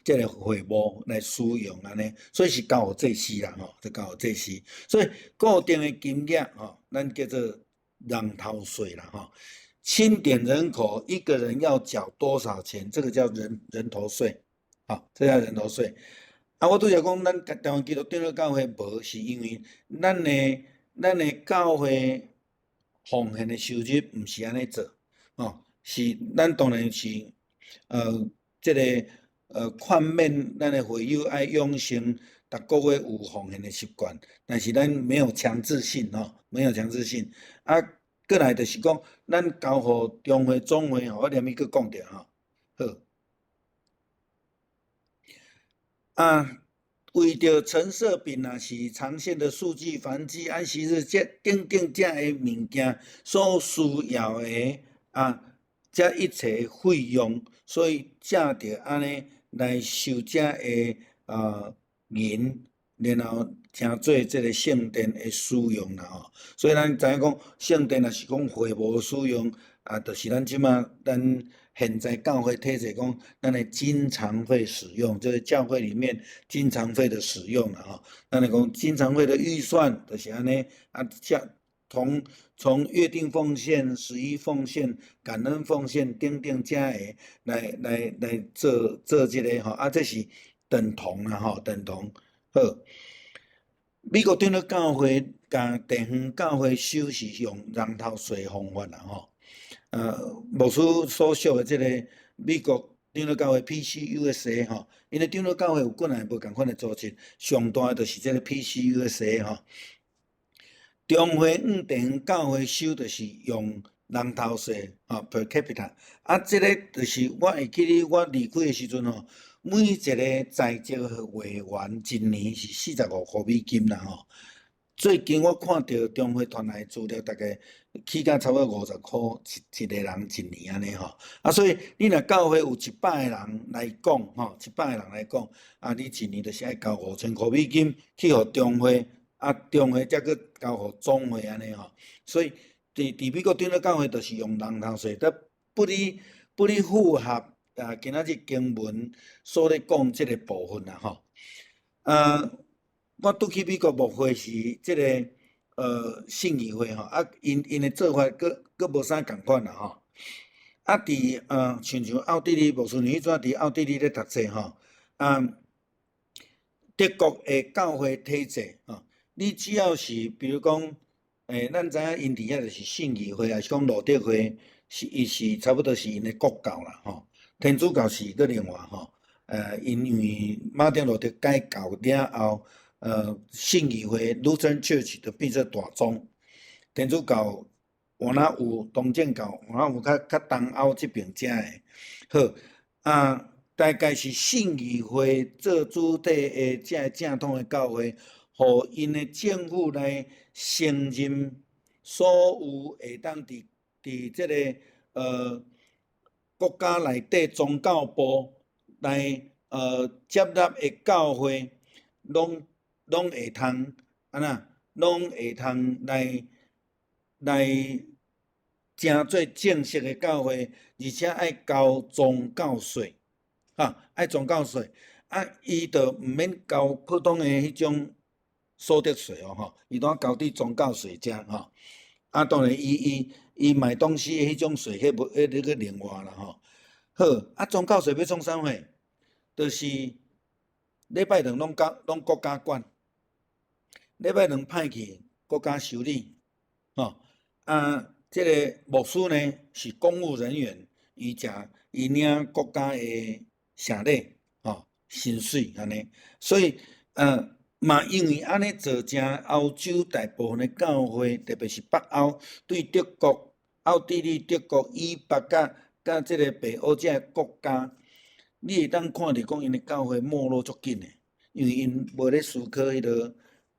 這個會務來使用按呢，所以是交予祭司啦吼，就交予祭司。所以固定的金額吼，咱叫做人頭稅啦吼。清點人口，一個人要繳多少錢？這個叫人頭稅，好，這叫人頭稅。啊，我拄才講，咱台灣基督長老教會無，是因為咱的教會奉獻的收入毋是按呢做，哦，是咱當然是這個勸勉咱的會友愛養成逐個月有奉獻的習慣，但是咱沒有強制性吼，沒有強制性。啊，過來就是講，咱交予中會總會吼，我連伊閣講著吼，好。啊，為著陳設餅啊，是常見的素祭、燔祭、安息日這等等這个物件所需要的啊，這一切費用，所以借著按呢來收這个銀，然後成做這個聖殿的使用啦吼。所以咱知影講，聖殿若是講會務使用，啊，就是咱這馬咱現在教會體制講，咱的經常費使用，就是教會裡面經常費的使用啦吼。咱來講經常費的預算，就是按呢啊，這從約定奉獻、十一奉獻、感恩奉獻等等這個來做這個吼，啊，這是等同啦吼，等同好。美國長老教會共地方教會收是用人頭稅方法啦吼。牧師所屬的這個美國長老教會 PCUSA 吼，因為長老教會有幾若個無仝款的組織，上大的就是這個 PCUSA 吼。中會與地方教會收就是用人頭稅吼，per capita。啊，這個就是我會記得我離開的時陣吼，每一個在職會員一年是45塊美金啦吼。最近我看著中會傳來資料，大概起價差不多50塊一個人一年按呢吼。啊，所以你若教會有100個人來講吼，100個人來講，啊，你一年就是愛交5000塊美金去予中會，啊，中會才閣交予總會按呢吼。所以佇美國長老教會就是用人頭稅，得不哩符合啊，今仔日經文所咧講這個部分啦吼。啊，我拄去美國牧會是這個信義會吼，啊，𪜶的做法閣無啥仝款啦吼。啊，佇親像奧地利牧師，彼陣佇奧地利咧讀冊吼，啊，德國的教會體制吼，你只要是比如講，咱知影𪜶佇遐就是信義會，抑是講路德會，是伊是差不多是𪜶的國教啦吼。天主教是閣另外吼，因為馬丁路德改教了後，信義會 Lutheran Church 就變做大宗，天主教換若有東正教，換若有較東歐這邊遮的。好，啊，大概是信義會做主體的這个正統的教會，予𪜶的政府來承認所有會當佇這個國家內底宗教部來接納的教會，攏會通按怎？攏會通來成做正式的教會，而且愛交宗教稅，哈，愛宗教稅。啊，伊就毋免交普通的彼種所得稅哦，吼，伊攏交佇宗教稅遮吼。啊，當然，伊賣東西的彼種稅，彼無彼個另外啦吼。好，啊，宗教稅欲創啥貨？就是禮拜兩攏交，攏國家管。禮拜兩派去國家修理，吼，啊，這個牧師呢是公務人員，伊食伊領國家的賞禮，吼，薪水按呢，所以，嘛因為按呢造成歐洲大部分的教會，特別是北歐對德國奧地利、德國、以北佮佮這个北歐這个國家，你會當看著講𪜶的教會沒落足緊的，因為𪜶無咧思考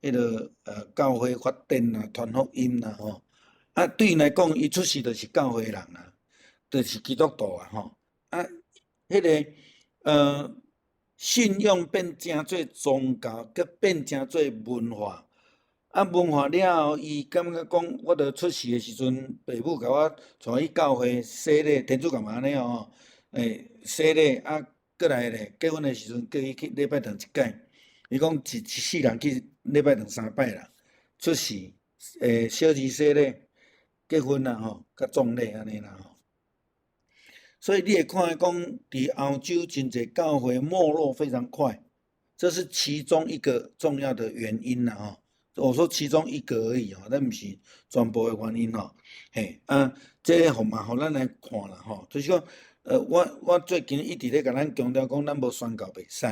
彼个教會發展啊、傳福音啦吼。啊，對𪜶來講，伊出世就是教會人啊，就是基督徒啊吼。啊，彼个信仰變成做宗教，閣變成做文化。啊，文化了後，伊感覺講，我著出世的時陣，爸母共我帶去教會洗禮，天主教嘛按呢吼，洗禮啊，閣來咧，結婚的時陣叫伊去禮拜堂一擺。伊講一世人去禮拜堂三擺啦，出世，小兒洗禮，結婚啦吼，佮葬禮按呢啦吼。所以你會看講，佇歐洲真濟教會沒落非常快，這是其中一個重要的原因啦吼。我說其中一個而已吼，咱毋是全部的原因吼。嘿，啊，這个吼嘛，予咱來看啦吼，就是講，我最近一直咧共咱強調講，咱無宣教袂使，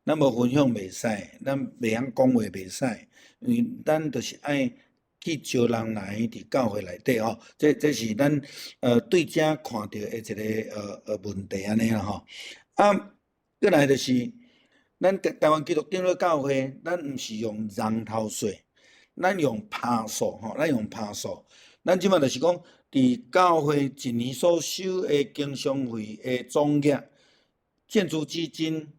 咱無分享袂使，咱袂曉講話袂使，因為咱就是愛去招人來佇教會內底吼，這是咱對遮看著的一个問題按呢啦吼。啊，閣來就是咱台灣基督長老教會，咱毋是用人頭稅，咱用趴數吼，咱用趴數。咱這馬就是講，佇教會一年所收的經常費的總額，建築基金，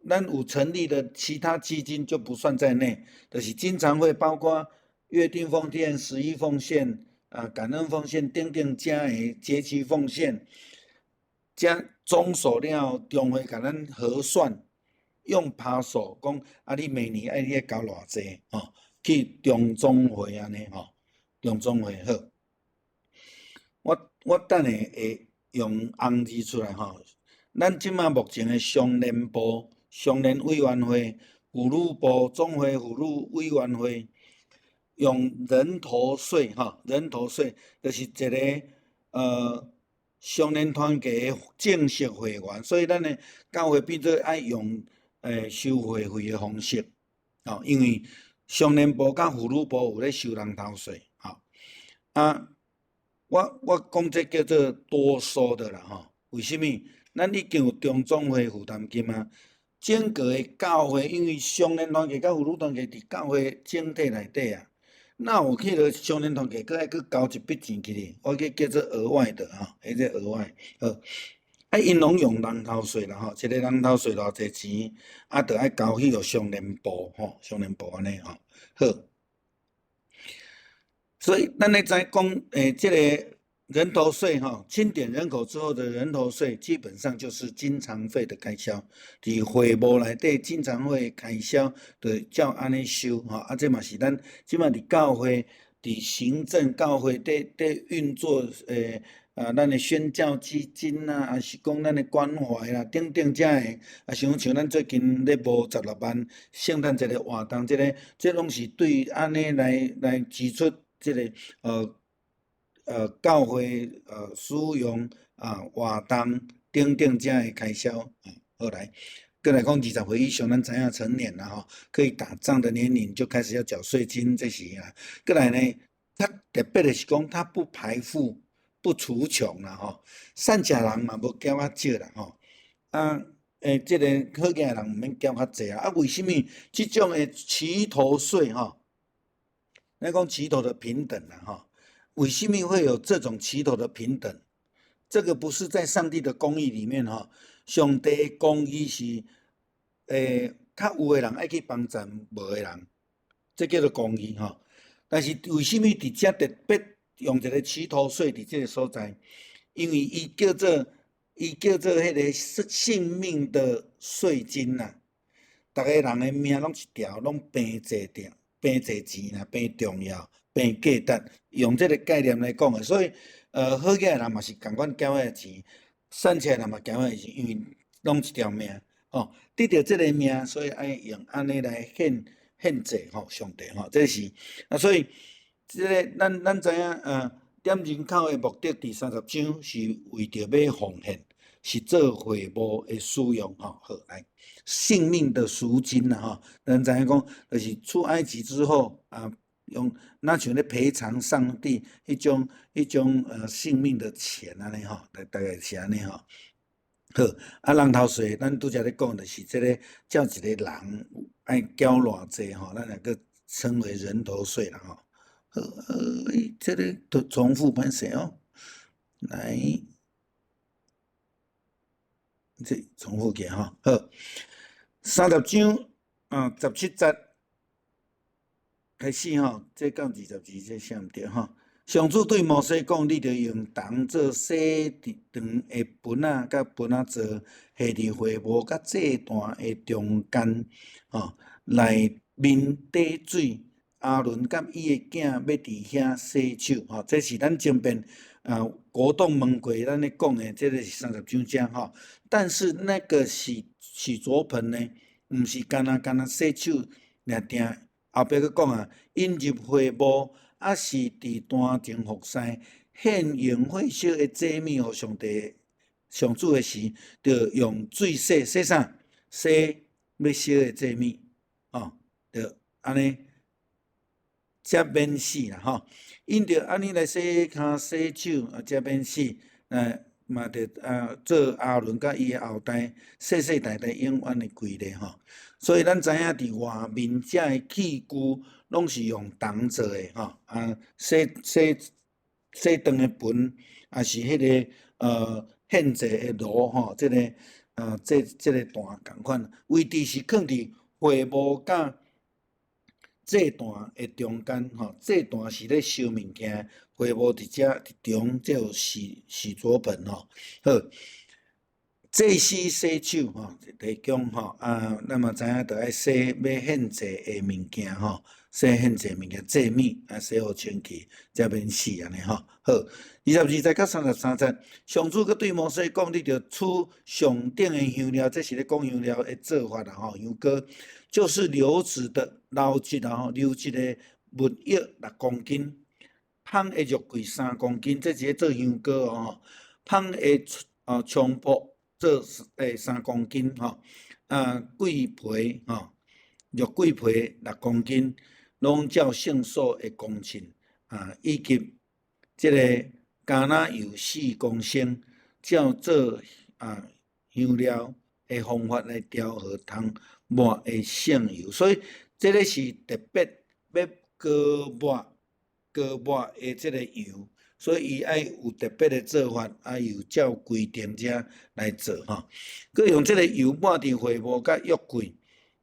咱有成立的其他基金就不算在內，就是經常會包括約定奉獻、十一奉獻、啊感恩奉獻等等遮的節期奉獻，這總數了後，中會共咱核算，用趴數講，啊你每年愛你愛交偌濟吼，去中總會按呢吼，中總會好。我等下會用紅字出來吼。咱這馬目前的商聯部、商聯委員會、婦女部、總會婦女委員會，用人頭稅吼，人頭稅就是一个商聯團契的正式會員，所以咱的教會變做愛用收會費的方式，吼，因為商聯部佮婦女部有咧收人頭稅，吼，啊，我講這叫做多收的啦，吼，為啥物？咱已經有中總會負擔金啊，整個的教會因為商聯團契佮婦女團契佇教會整體內底啊，哪有去予商聯團契閣愛閣交一筆錢去咧？我叫叫做額外的吼，彼個額外，好，啊，𪜶攏用人頭稅啦吼，一个人頭稅偌濟錢，啊，著愛交去予商聯部吼，商聯部按呢吼，好。所以咱咧知講，這个人頭稅吼，清點人口之後的人頭稅，基本上就是經常費的開銷，佇會務內底經常費開銷，就照按呢收吼，啊，這嘛是咱這馬佇教會佇行政教會佇運作，咱的宣教基金啊，抑是講咱的關懷啦等等遮个，啊，像咱最近咧募16萬聖誕節的活動，這个這攏是對按呢來支出這个教會使用啊活動等等遮个開銷，好來，閣來講20歲以上，咱知影成年啦吼，可以打仗的年齡就開始要繳稅金，這是啊。閣來呢，較特別的是講，它不排富，不除窮啦吼，散赤人嘛無繳較少啦吼，啊，這個好額的人毋免繳較濟啊。啊，為啥物這種的齊頭稅吼？咱講齊頭的平等啦吼。為什麼會有這種齊頭的平等？這個不是在上帝的公義裡面吼，上帝公義是，較有的人愛去幫贊無的人，這叫做公義吼。但是為什麼佇遮特別用一个齊頭稅佇這个所在？因為伊叫做彼个性命的稅金啦。逐个人的命攏一條，攏平濟著，平濟錢啦，平重要。平價值，用這个概念來講的，所以，好額的人嘛是仝款繳彼个錢，散赤的人嘛繳彼个錢，因為攏一條命，吼，得著這个命，所以愛用按呢來獻祭吼，上帝吼，這是啊，所以這个咱知影，點人口的目的佇30章是為著欲奉獻，是做會幕的使用吼，好來，性命的贖金啦吼，咱知影講，就是出埃及之後啊。用若像咧賠償上帝彼種性命的錢按呢吼，大概是按呢吼。好，啊人頭稅，咱拄才咧講就是這个照一个人愛繳偌濟吼，咱來閣稱為人頭稅啦吼。好，這个都重複歹勢哦，來，這重複起吼。好，30章啊17節開始吼，這到22這寫毋對吼。上主對摩西講：你著用銅做洗壇的盆仔，佮盆仔座，下佇會幕佮祭壇的中間，吼，內面底水。亞倫佮伊的囝欲佇遐洗手，吼，這是咱前面啊國棟問過咱咧講的，這个是30章遮吼。但是那個洗濯盆呢，毋是干焦洗手，爾定後壁閣講啊，𪜶入會幕。抑是佇壇前服侍，獻營火燒的祭物予上帝上主的時，著用水洗洗啥？洗欲燒的祭物，吼，著按呢才免死啦吼。𪜶著按呢來洗跤洗手，啊，才免死。嘛著啊做亞倫佮伊的後代世世代代永遠的規例吼。所以咱知影佇外面遮的器具攏是用銅做的吼，啊洗洗洗壇的盆，抑是彼个獻祭的爐吼，這个這個壇仝款，位置是囥佇會幕佮祭壇的中間吼，祭壇是咧燒物件，會幕佇遮佇中，這有洗洗濯盆吼。好，祭司洗手吼，提供吼啊，咱嘛知影著愛洗欲獻祭的物件吼，洗獻祭物件祭物啊，洗予清氣，才免死按呢吼。好，22節到33節，上主閣對摩西講：你著取上等的香料，這是咧講香料的做法啦吼，香膏就是流質的流質啦吼，流質的蜜液6公斤，芳的肉桂3公斤，這是咧做香膏哦。芳的菖蒲做3公斤吼，啊桂皮吼，肉桂皮六公斤，攏照聖所的公秤啊，以及這个橄欖油4公升，照做香料的方法來調和通抹的聖油，所以這个是特別欲膏抹膏抹的這个油，所以伊愛有特別的做法，啊有照規定遮來做吼。閣用這个油抹佇會幕佮約櫃，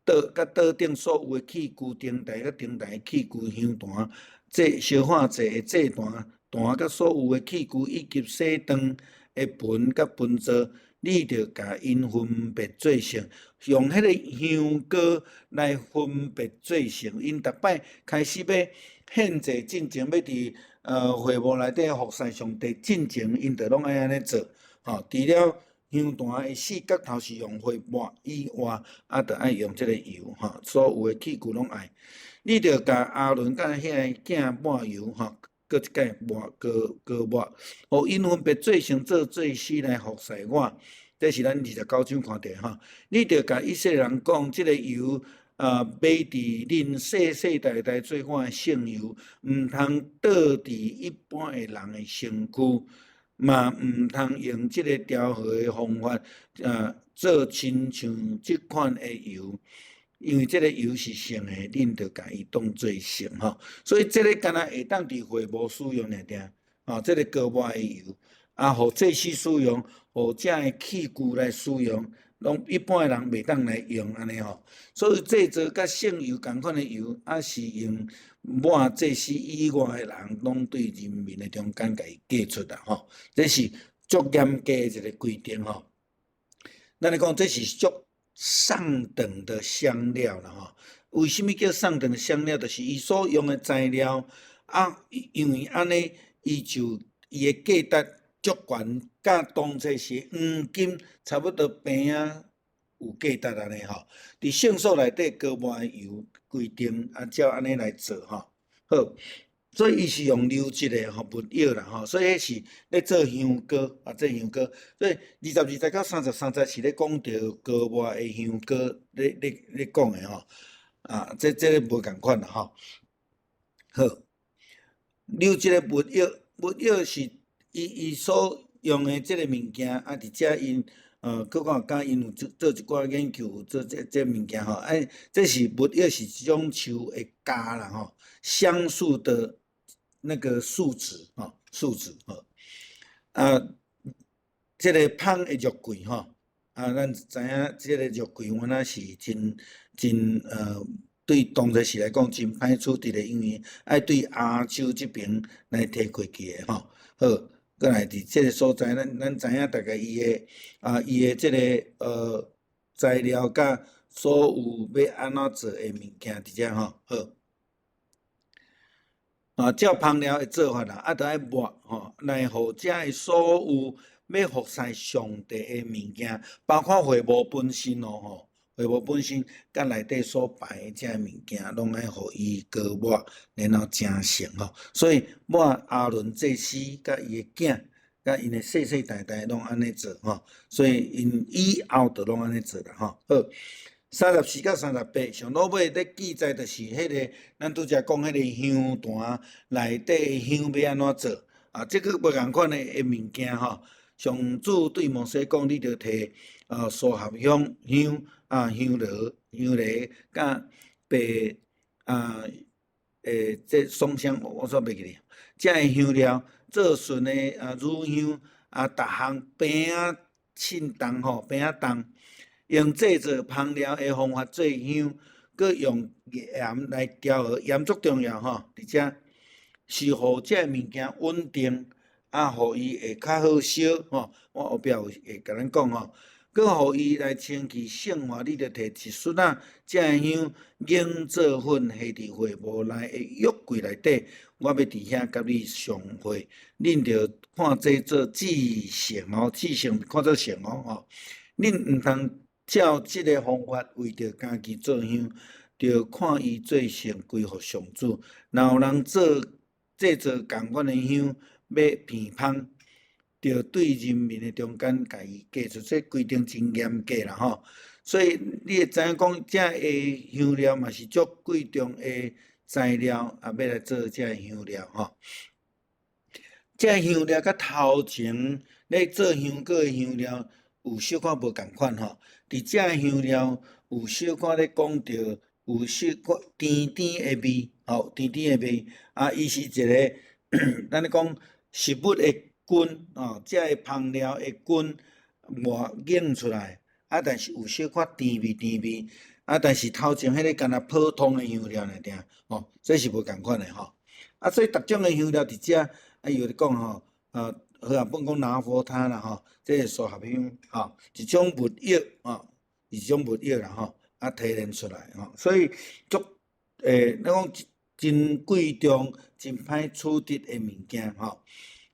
桌佮桌頂所有的器具、燈台佮燈台器具、香壇、祭燒化祭的祭壇、壇佮所有的器具，以及洗壇的盆佮盆座，你著共𪜶分別做聖，用彼个香膏來分別做聖。𪜶逐擺開始欲獻祭進前，欲佇會幕內底服侍上帝進前，𪜶著攏愛按呢做。吼，除了香壇的四角頭是用火抹以外，啊，著愛用這个油，吼，所有的器具攏愛。你著共亞倫佮彼个囝抹油，吼，閣一擺抹膏膏抹，予𪜶分別做聖做祭司來服侍我。這是咱29章看著吼。你著共以色列人講，這个油啊，買佇恁世世代代做我的聖油，毋通倒佇一般的人的身軀，嘛毋通用這个調和的方法，做親像這款的油，因為這个油是聖的，恁著共伊當做聖吼。所以這个干焦會當佇會幕使用爾爾，吼，這个膏抹的油，啊，予祭司使用，予遮的器具來使用，攏一般的人袂當來用按呢吼。所以製造佮聖油仝款的油，抑是用抹祭司以外的人，攏對人民的中間共伊隔出啦吼。這是足嚴格的一个規定吼。咱來講，這是足上等的香料啦吼。為啥物叫上等的香料？就是伊所用的材料啊，因為按呢，伊就伊的價值足懸，佮當作是黃金差不多平仔有價值按呢吼。佇聖所內底膏抹的油規定啊，照按呢來做吼。好，所以伊是用流質的吼蜜液啦吼，所以彼是咧做香膏啊，做香膏。所以22節到33節是咧講著膏抹的香膏，咧咧咧講的吼。啊，這個無仝款啦吼。好，留這个沒藥，沒藥是伊伊所用的這个物件，啊，佇遮𪜶閣看敢𪜶有做做一寡研究，做這這物件吼，哎，這是沒藥是一種樹的膠啦吼，橡樹的那個樹脂吼，樹脂吼，啊，這个芳的肉桂吼，啊，咱知影這个肉桂原來是真真對當時時來講真歹處置的，因為愛對亞洲這爿來提過去的吼。好，閣來佇這个所在，咱咱知影大概伊的啊，伊的這个材料佮所有欲按怎做的物件佇遮吼。好，啊，照芳料的做法啦，啊，著愛抹吼，來予遮的所有欲服侍上帝的物件，包括會幕本身哦吼。會幕本身，佮內底所擺的這物件，攏愛予伊膏抹，然後成聖吼。所以抹亞倫祭司佮伊的囝，佮𪜶的世世代代攏按呢做吼。所以𪜶以後就攏按呢做啦吼。好，34到38，上落尾咧記載就是彼个，咱拄才講彼个香壇內底香欲按怎做啊？這个無仝款的的物件吼。上主對摩西講，你著提蘇合香香啊香爐香爐佮白啊這松香，我煞袂記咧。這个香料做純的啊乳香啊，逐項平仔稱重吼，平仔重，用製作芳料的方法做香，閣用鹽來調和，鹽足重要吼，佇遮是予這个物件穩定。啊，予伊會較好燒吼，我後壁有會共咱講吼，閣予伊來清氣聖化，你著提一束仔這个香凝做粉，下佇會幕內的約櫃內底，我欲佇遐佮你相會，恁著看這做至聖哦，至聖看做聖哦吼，恁毋通照這个方法為著家己做香，著看伊做聖歸予上主。若有人做製作仝款的香，欲變芳，著對人民的中間共伊隔出，這規定真嚴格啦吼。所以你會知影講，這个香料嘛是足貴重的材料，啊，欲來做這个香料吼。這个香料佮頭前咧做香膏的香料有小可無仝款吼。佇這个香料有小可咧講著有小可甜甜的味，吼，甜甜的味。啊，伊是一个咱咧講食物的根，吼，這个芳料的根磨擰出來，啊，但是有小可甜味甜味，啊，但是頭前彼个敢若普通的香料爾爾，吼，這是無仝款的吼。啊，所以逐種的香料佇遮，啊，伊有咧講吼，和合本講拿佛他啦吼，這個蘇合香吼，一種沒藥吼，一種沒藥啦吼，啊提煉出來吼，所以足咱講真貴重、真歹取得的物件吼，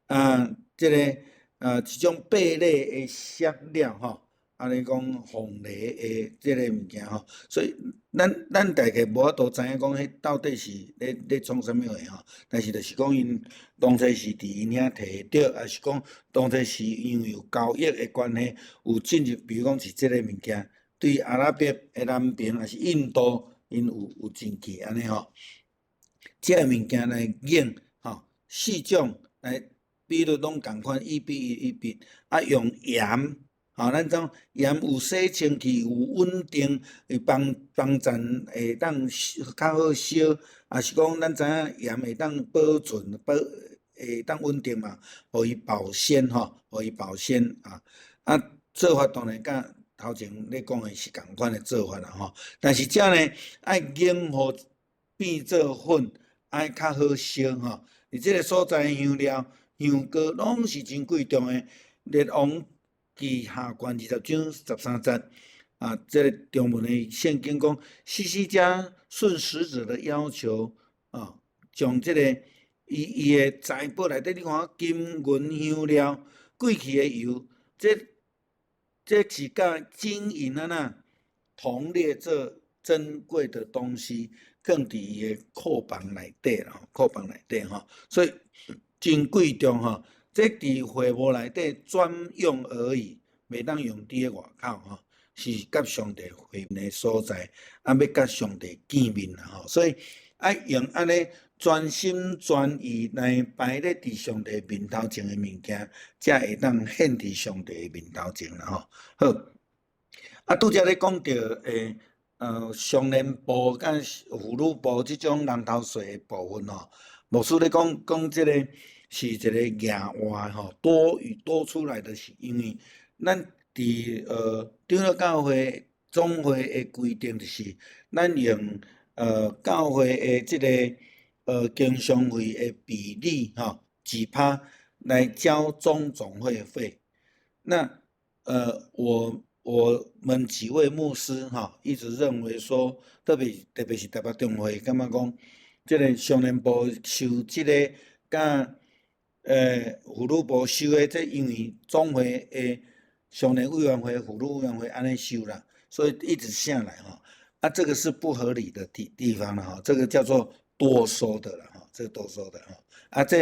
啊，這个一種貝類的香料吼，按呢講鳳梨的這个物件吼，所以咱咱大概無法度知影講彼到底是咧咧創啥物貨吼，但是就是講𪜶當初是佇𪜶遐提著，抑是講當初是因為有交易的關係，有進入，比如講是這个物件，對阿拉伯的南邊，抑是印度，𪜶有有進去按呢吼。這个物件來凝吼，四種來比率攏仝款，1比1、1比，啊用鹽，吼，咱講鹽有洗清氣，有穩定，會幫幫助會當較好燒，抑是講咱知影鹽會當保存保會當穩定嘛，予伊保鮮吼，予伊保鮮啊。啊，做法當然佮頭前咧講的是仝款的做法啦吼。但是這呢愛凝予變做粉，愛較好燒吼。佇這个所在香料、香膏攏是真貴重的。列王記下卷20章13節啊，這个中文的聖經講，希西家順使者的要求啊，將這个伊伊的財寶內底，你看金銀香料、貴氣的油，這這是佮金銀啊那同列做珍貴的東西，囥佇伊的庫房內底啦，庫房內底吼，所以真貴重吼。這佇會幕內底專用而已，袂當用佇咧外口吼，是佮上帝會面的所在，啊，欲佮上帝見面啦吼，所以愛用按呢專心專意來擺咧佇上帝面頭前的物件，才會當獻佇上帝的面頭前啦吼。好，啊，拄才咧講著少年部佮婦女部這種人頭稅的部分吼，牧師咧講講這个是一个額外吼，多餘多出來的是因為咱佇長老教會總會的規定就是咱用教會的這个經常費的比例吼，幾趴來交總總會費。那我們幾位牧師哈，一直認為說，特別是台北中會，感覺講，這个少年部收這个，佮婦女部收的這，因為總會的少年委員會、婦女委員會按呢收啦，所以一直下來吼，啊，這個是不合理的地方啦吼，這個叫做多收的啦吼，這個多收的吼，啊這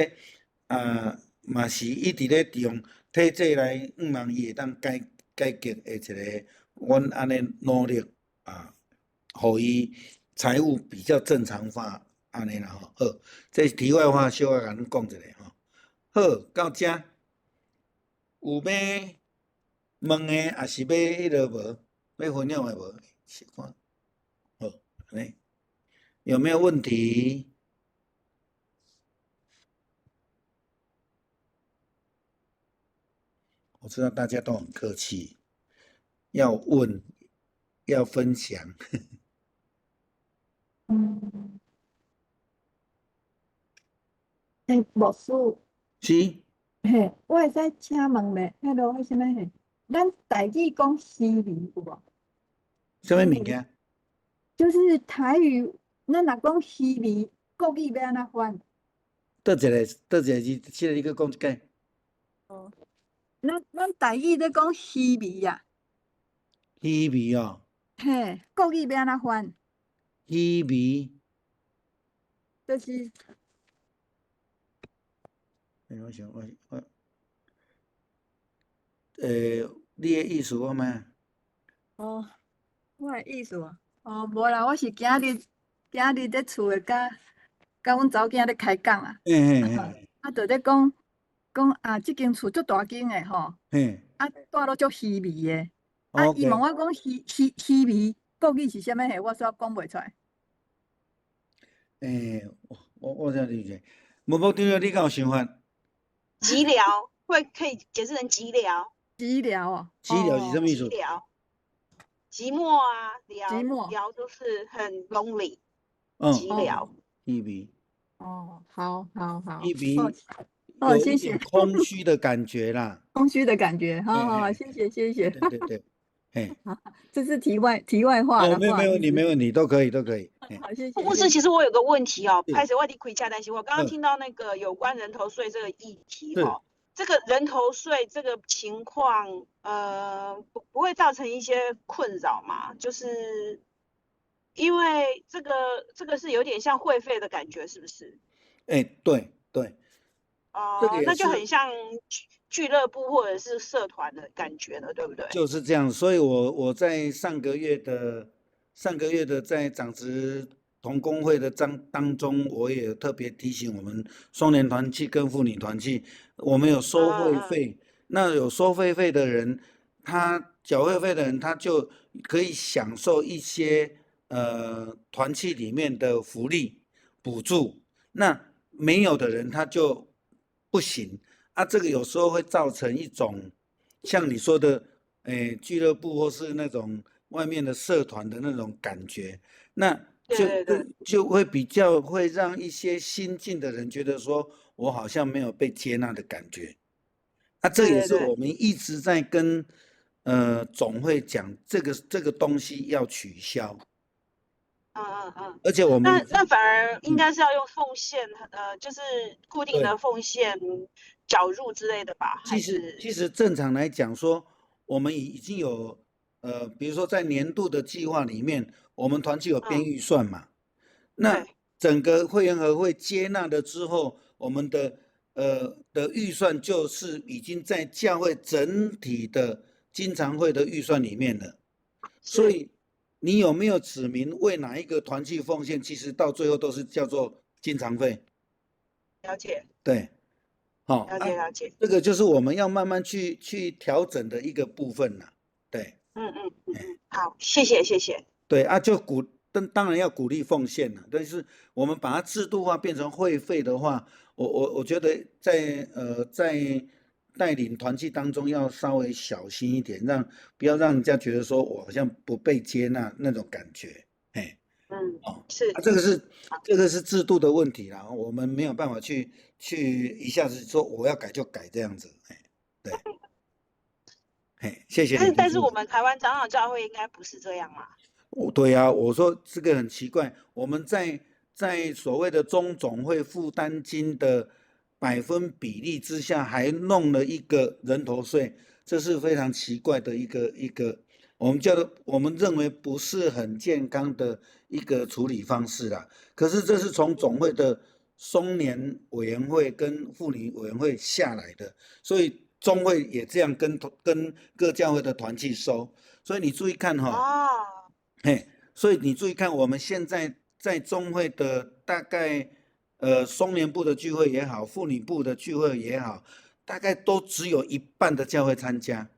啊嘛是一直咧用體制來，向望伊會當改革的一个，阮按呢努力啊，予伊財務比較正常化，按呢啦吼。好，這是題外話，小可共恁講一下吼。好，到遮有欲問的，抑是欲彼落無？欲分享的無？試看。好，按呢有沒有問題？我知道大家都很客氣，要問，要分享。嗯，欸，牧師，是。嘿，我會使請問咧，彼落彼啥物嘿？咱台語講虛微有無？啥物物件？就是台語，咱若講虛微，國語欲按怎翻？佗一个，佗一个字，這个你閣講一擺。哦，咱台語咧講虛微啊。虛微哦。嘿，國語欲按怎翻？虛微。就是。欸，我想我，你的意思我毋？哦，我的意思啊，哦，無啦，我是今日佇厝的佮阮查某囝咧開講啊。啊，就咧講講啊，這間厝足大間的吼。啊，住落足虛微的。啊，伊問我講虛微國語是啥物嘿，我煞講袂出來。欸，我這樣理解，無無對了，你敢有想法？寂寥會可以解釋成寂寥。寂寥哦。寂寥是啥物意思？寂寥，寂寞啊，寥寂寞寥就是很 lonely。寂寥。虛微。哦，好好好。虛微。哦，謝謝。空虛的感覺啦。空虛的感覺，好好好，謝謝謝謝。對對對，嘿。好，這是題外話。哦，沒有沒有問題，沒問題，都可以都可以。好，謝謝。牧師，其實我有個問題哦，歹勢我佇開車，但是我剛剛聽到那個有關人頭稅這個議題哦，這個人頭稅這個情況，不會造成一些困擾嗎？就是因為這個是有點像會費的感覺，是不是？欸，對對。哦，那就很像俱樂部或者是社團的感覺了，對不對？就是這樣，所以我在上個月的在長執同工會的當中，我也特別提醒我們少年團契跟婦女團契，我們有收會費，那有收會費的人，他繳會費的人，他就可以享受一些團契裡面的福利補助，那沒有的人他就不行啊，這個有時候會造成一種像你說的，俱樂部或是那種外面的社團的那種感覺，那就會比較會讓一些新進的人覺得說，我好像沒有被接納的感覺。啊，這也是我們一直在跟總會講，這個東西要取消。而且我們那反而應該是要用奉獻，就是固定的奉獻繳入之類的吧？其實正常來講說，我們已經有比如說在年度的計劃裡面，我們團契有編預算嘛？那整個會員和會接納了之後，我們的預算就是已經在教會整體的經常會的預算裡面了，所以。你有沒有指明為哪一個團契奉獻？其實到最後都是叫做經常費。了解。對，好，了解了解。這個就是我們要慢慢去調整的一個部分啦。對。嗯，好，謝謝謝謝。對啊，就當然要鼓勵奉獻啦，但是我們把它制度化變成會費的話，我覺得在帶領團契當中要稍微小心一點，不要讓人家覺得說我好像不被接納那種感覺。嘿，哦，是，啊，這個是制度的問題啦，我們沒有辦法去一下子說我要改就改這樣子。嘿，對，嘿，謝謝你。但是我們台灣長老教會應該不是這樣嘛？對啊，我說這個很奇怪，我們在所謂的中總會負擔金的百分比例之下，還弄了一個人頭稅，這是非常奇怪的一個，我們叫做我們認為不是很健康的一個處理方式啦。可是這是從總會的松年委員會跟婦女委員會下來的，所以中會也這樣跟各教會的團契收。所以你注意看哈，嘿，所以你注意看我們現在在中會的大概。松年部的聚會也好，婦女部的聚會也好，大概都只有一半的教會參加，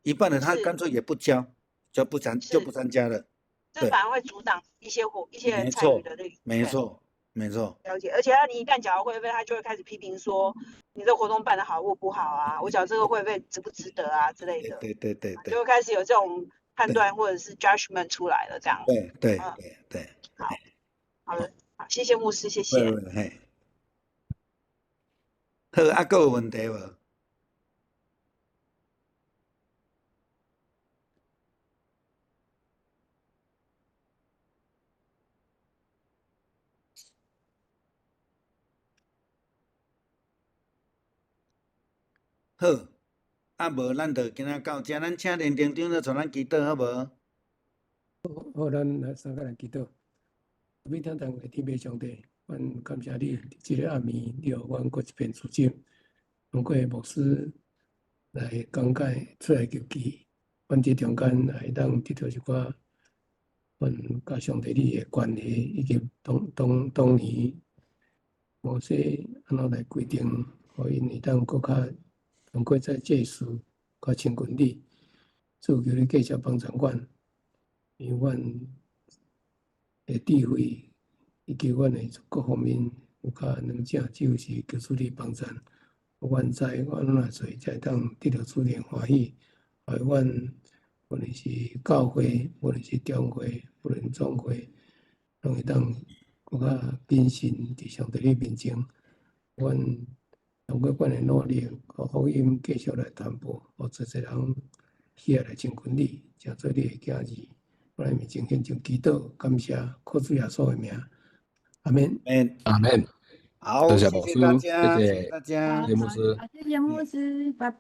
一半的他乾脆也不交，就不參加了。這反而會阻擋一些人參與的那個。沒錯，沒錯。了解，而且他你一旦繳了會費，他就會開始批評說你這活動辦得好或不好啊，我繳這個會費值不值得啊之類的。對對對對。就會開始有這種判斷或者是 judgment 出來了，這樣。對對對對。好，好的。好，謝謝牧師，謝謝。嘿，好，啊，閣有問題無？好，啊無，咱就今仔到這，咱請連長長老帶咱祈禱好無？好，咱來三個來祈禱。每天當的天父上帝，阮感謝你，這个暗暝，你予阮閣一遍出鏡，通過牧師來講解出埃及記，阮這中間會當得到一寡阮佮上帝你的關係，以及當年摩西按怎來規定，予𪜶會當閣較通過這祭司較親近你，主求你繼續幫助阮，讓阮的智慧以及阮的各方面有較軟正，只有是求主你幫助。阮知阮按怎做才會當得到主的歡喜，予阮無論是教會，無論是中會，無論總會，攏會當閣較謹慎佇上帝你面前。阮通過阮的努力，予福音繼續來傳播，予濟濟人喜愛來親近你，成做你的囝兒。我來面前獻上祈禱，感謝，靠主耶穌的名，阿們。阿們。好，謝謝謝大家，謝謝大家，謝謝牧師，謝謝牧師，拜拜。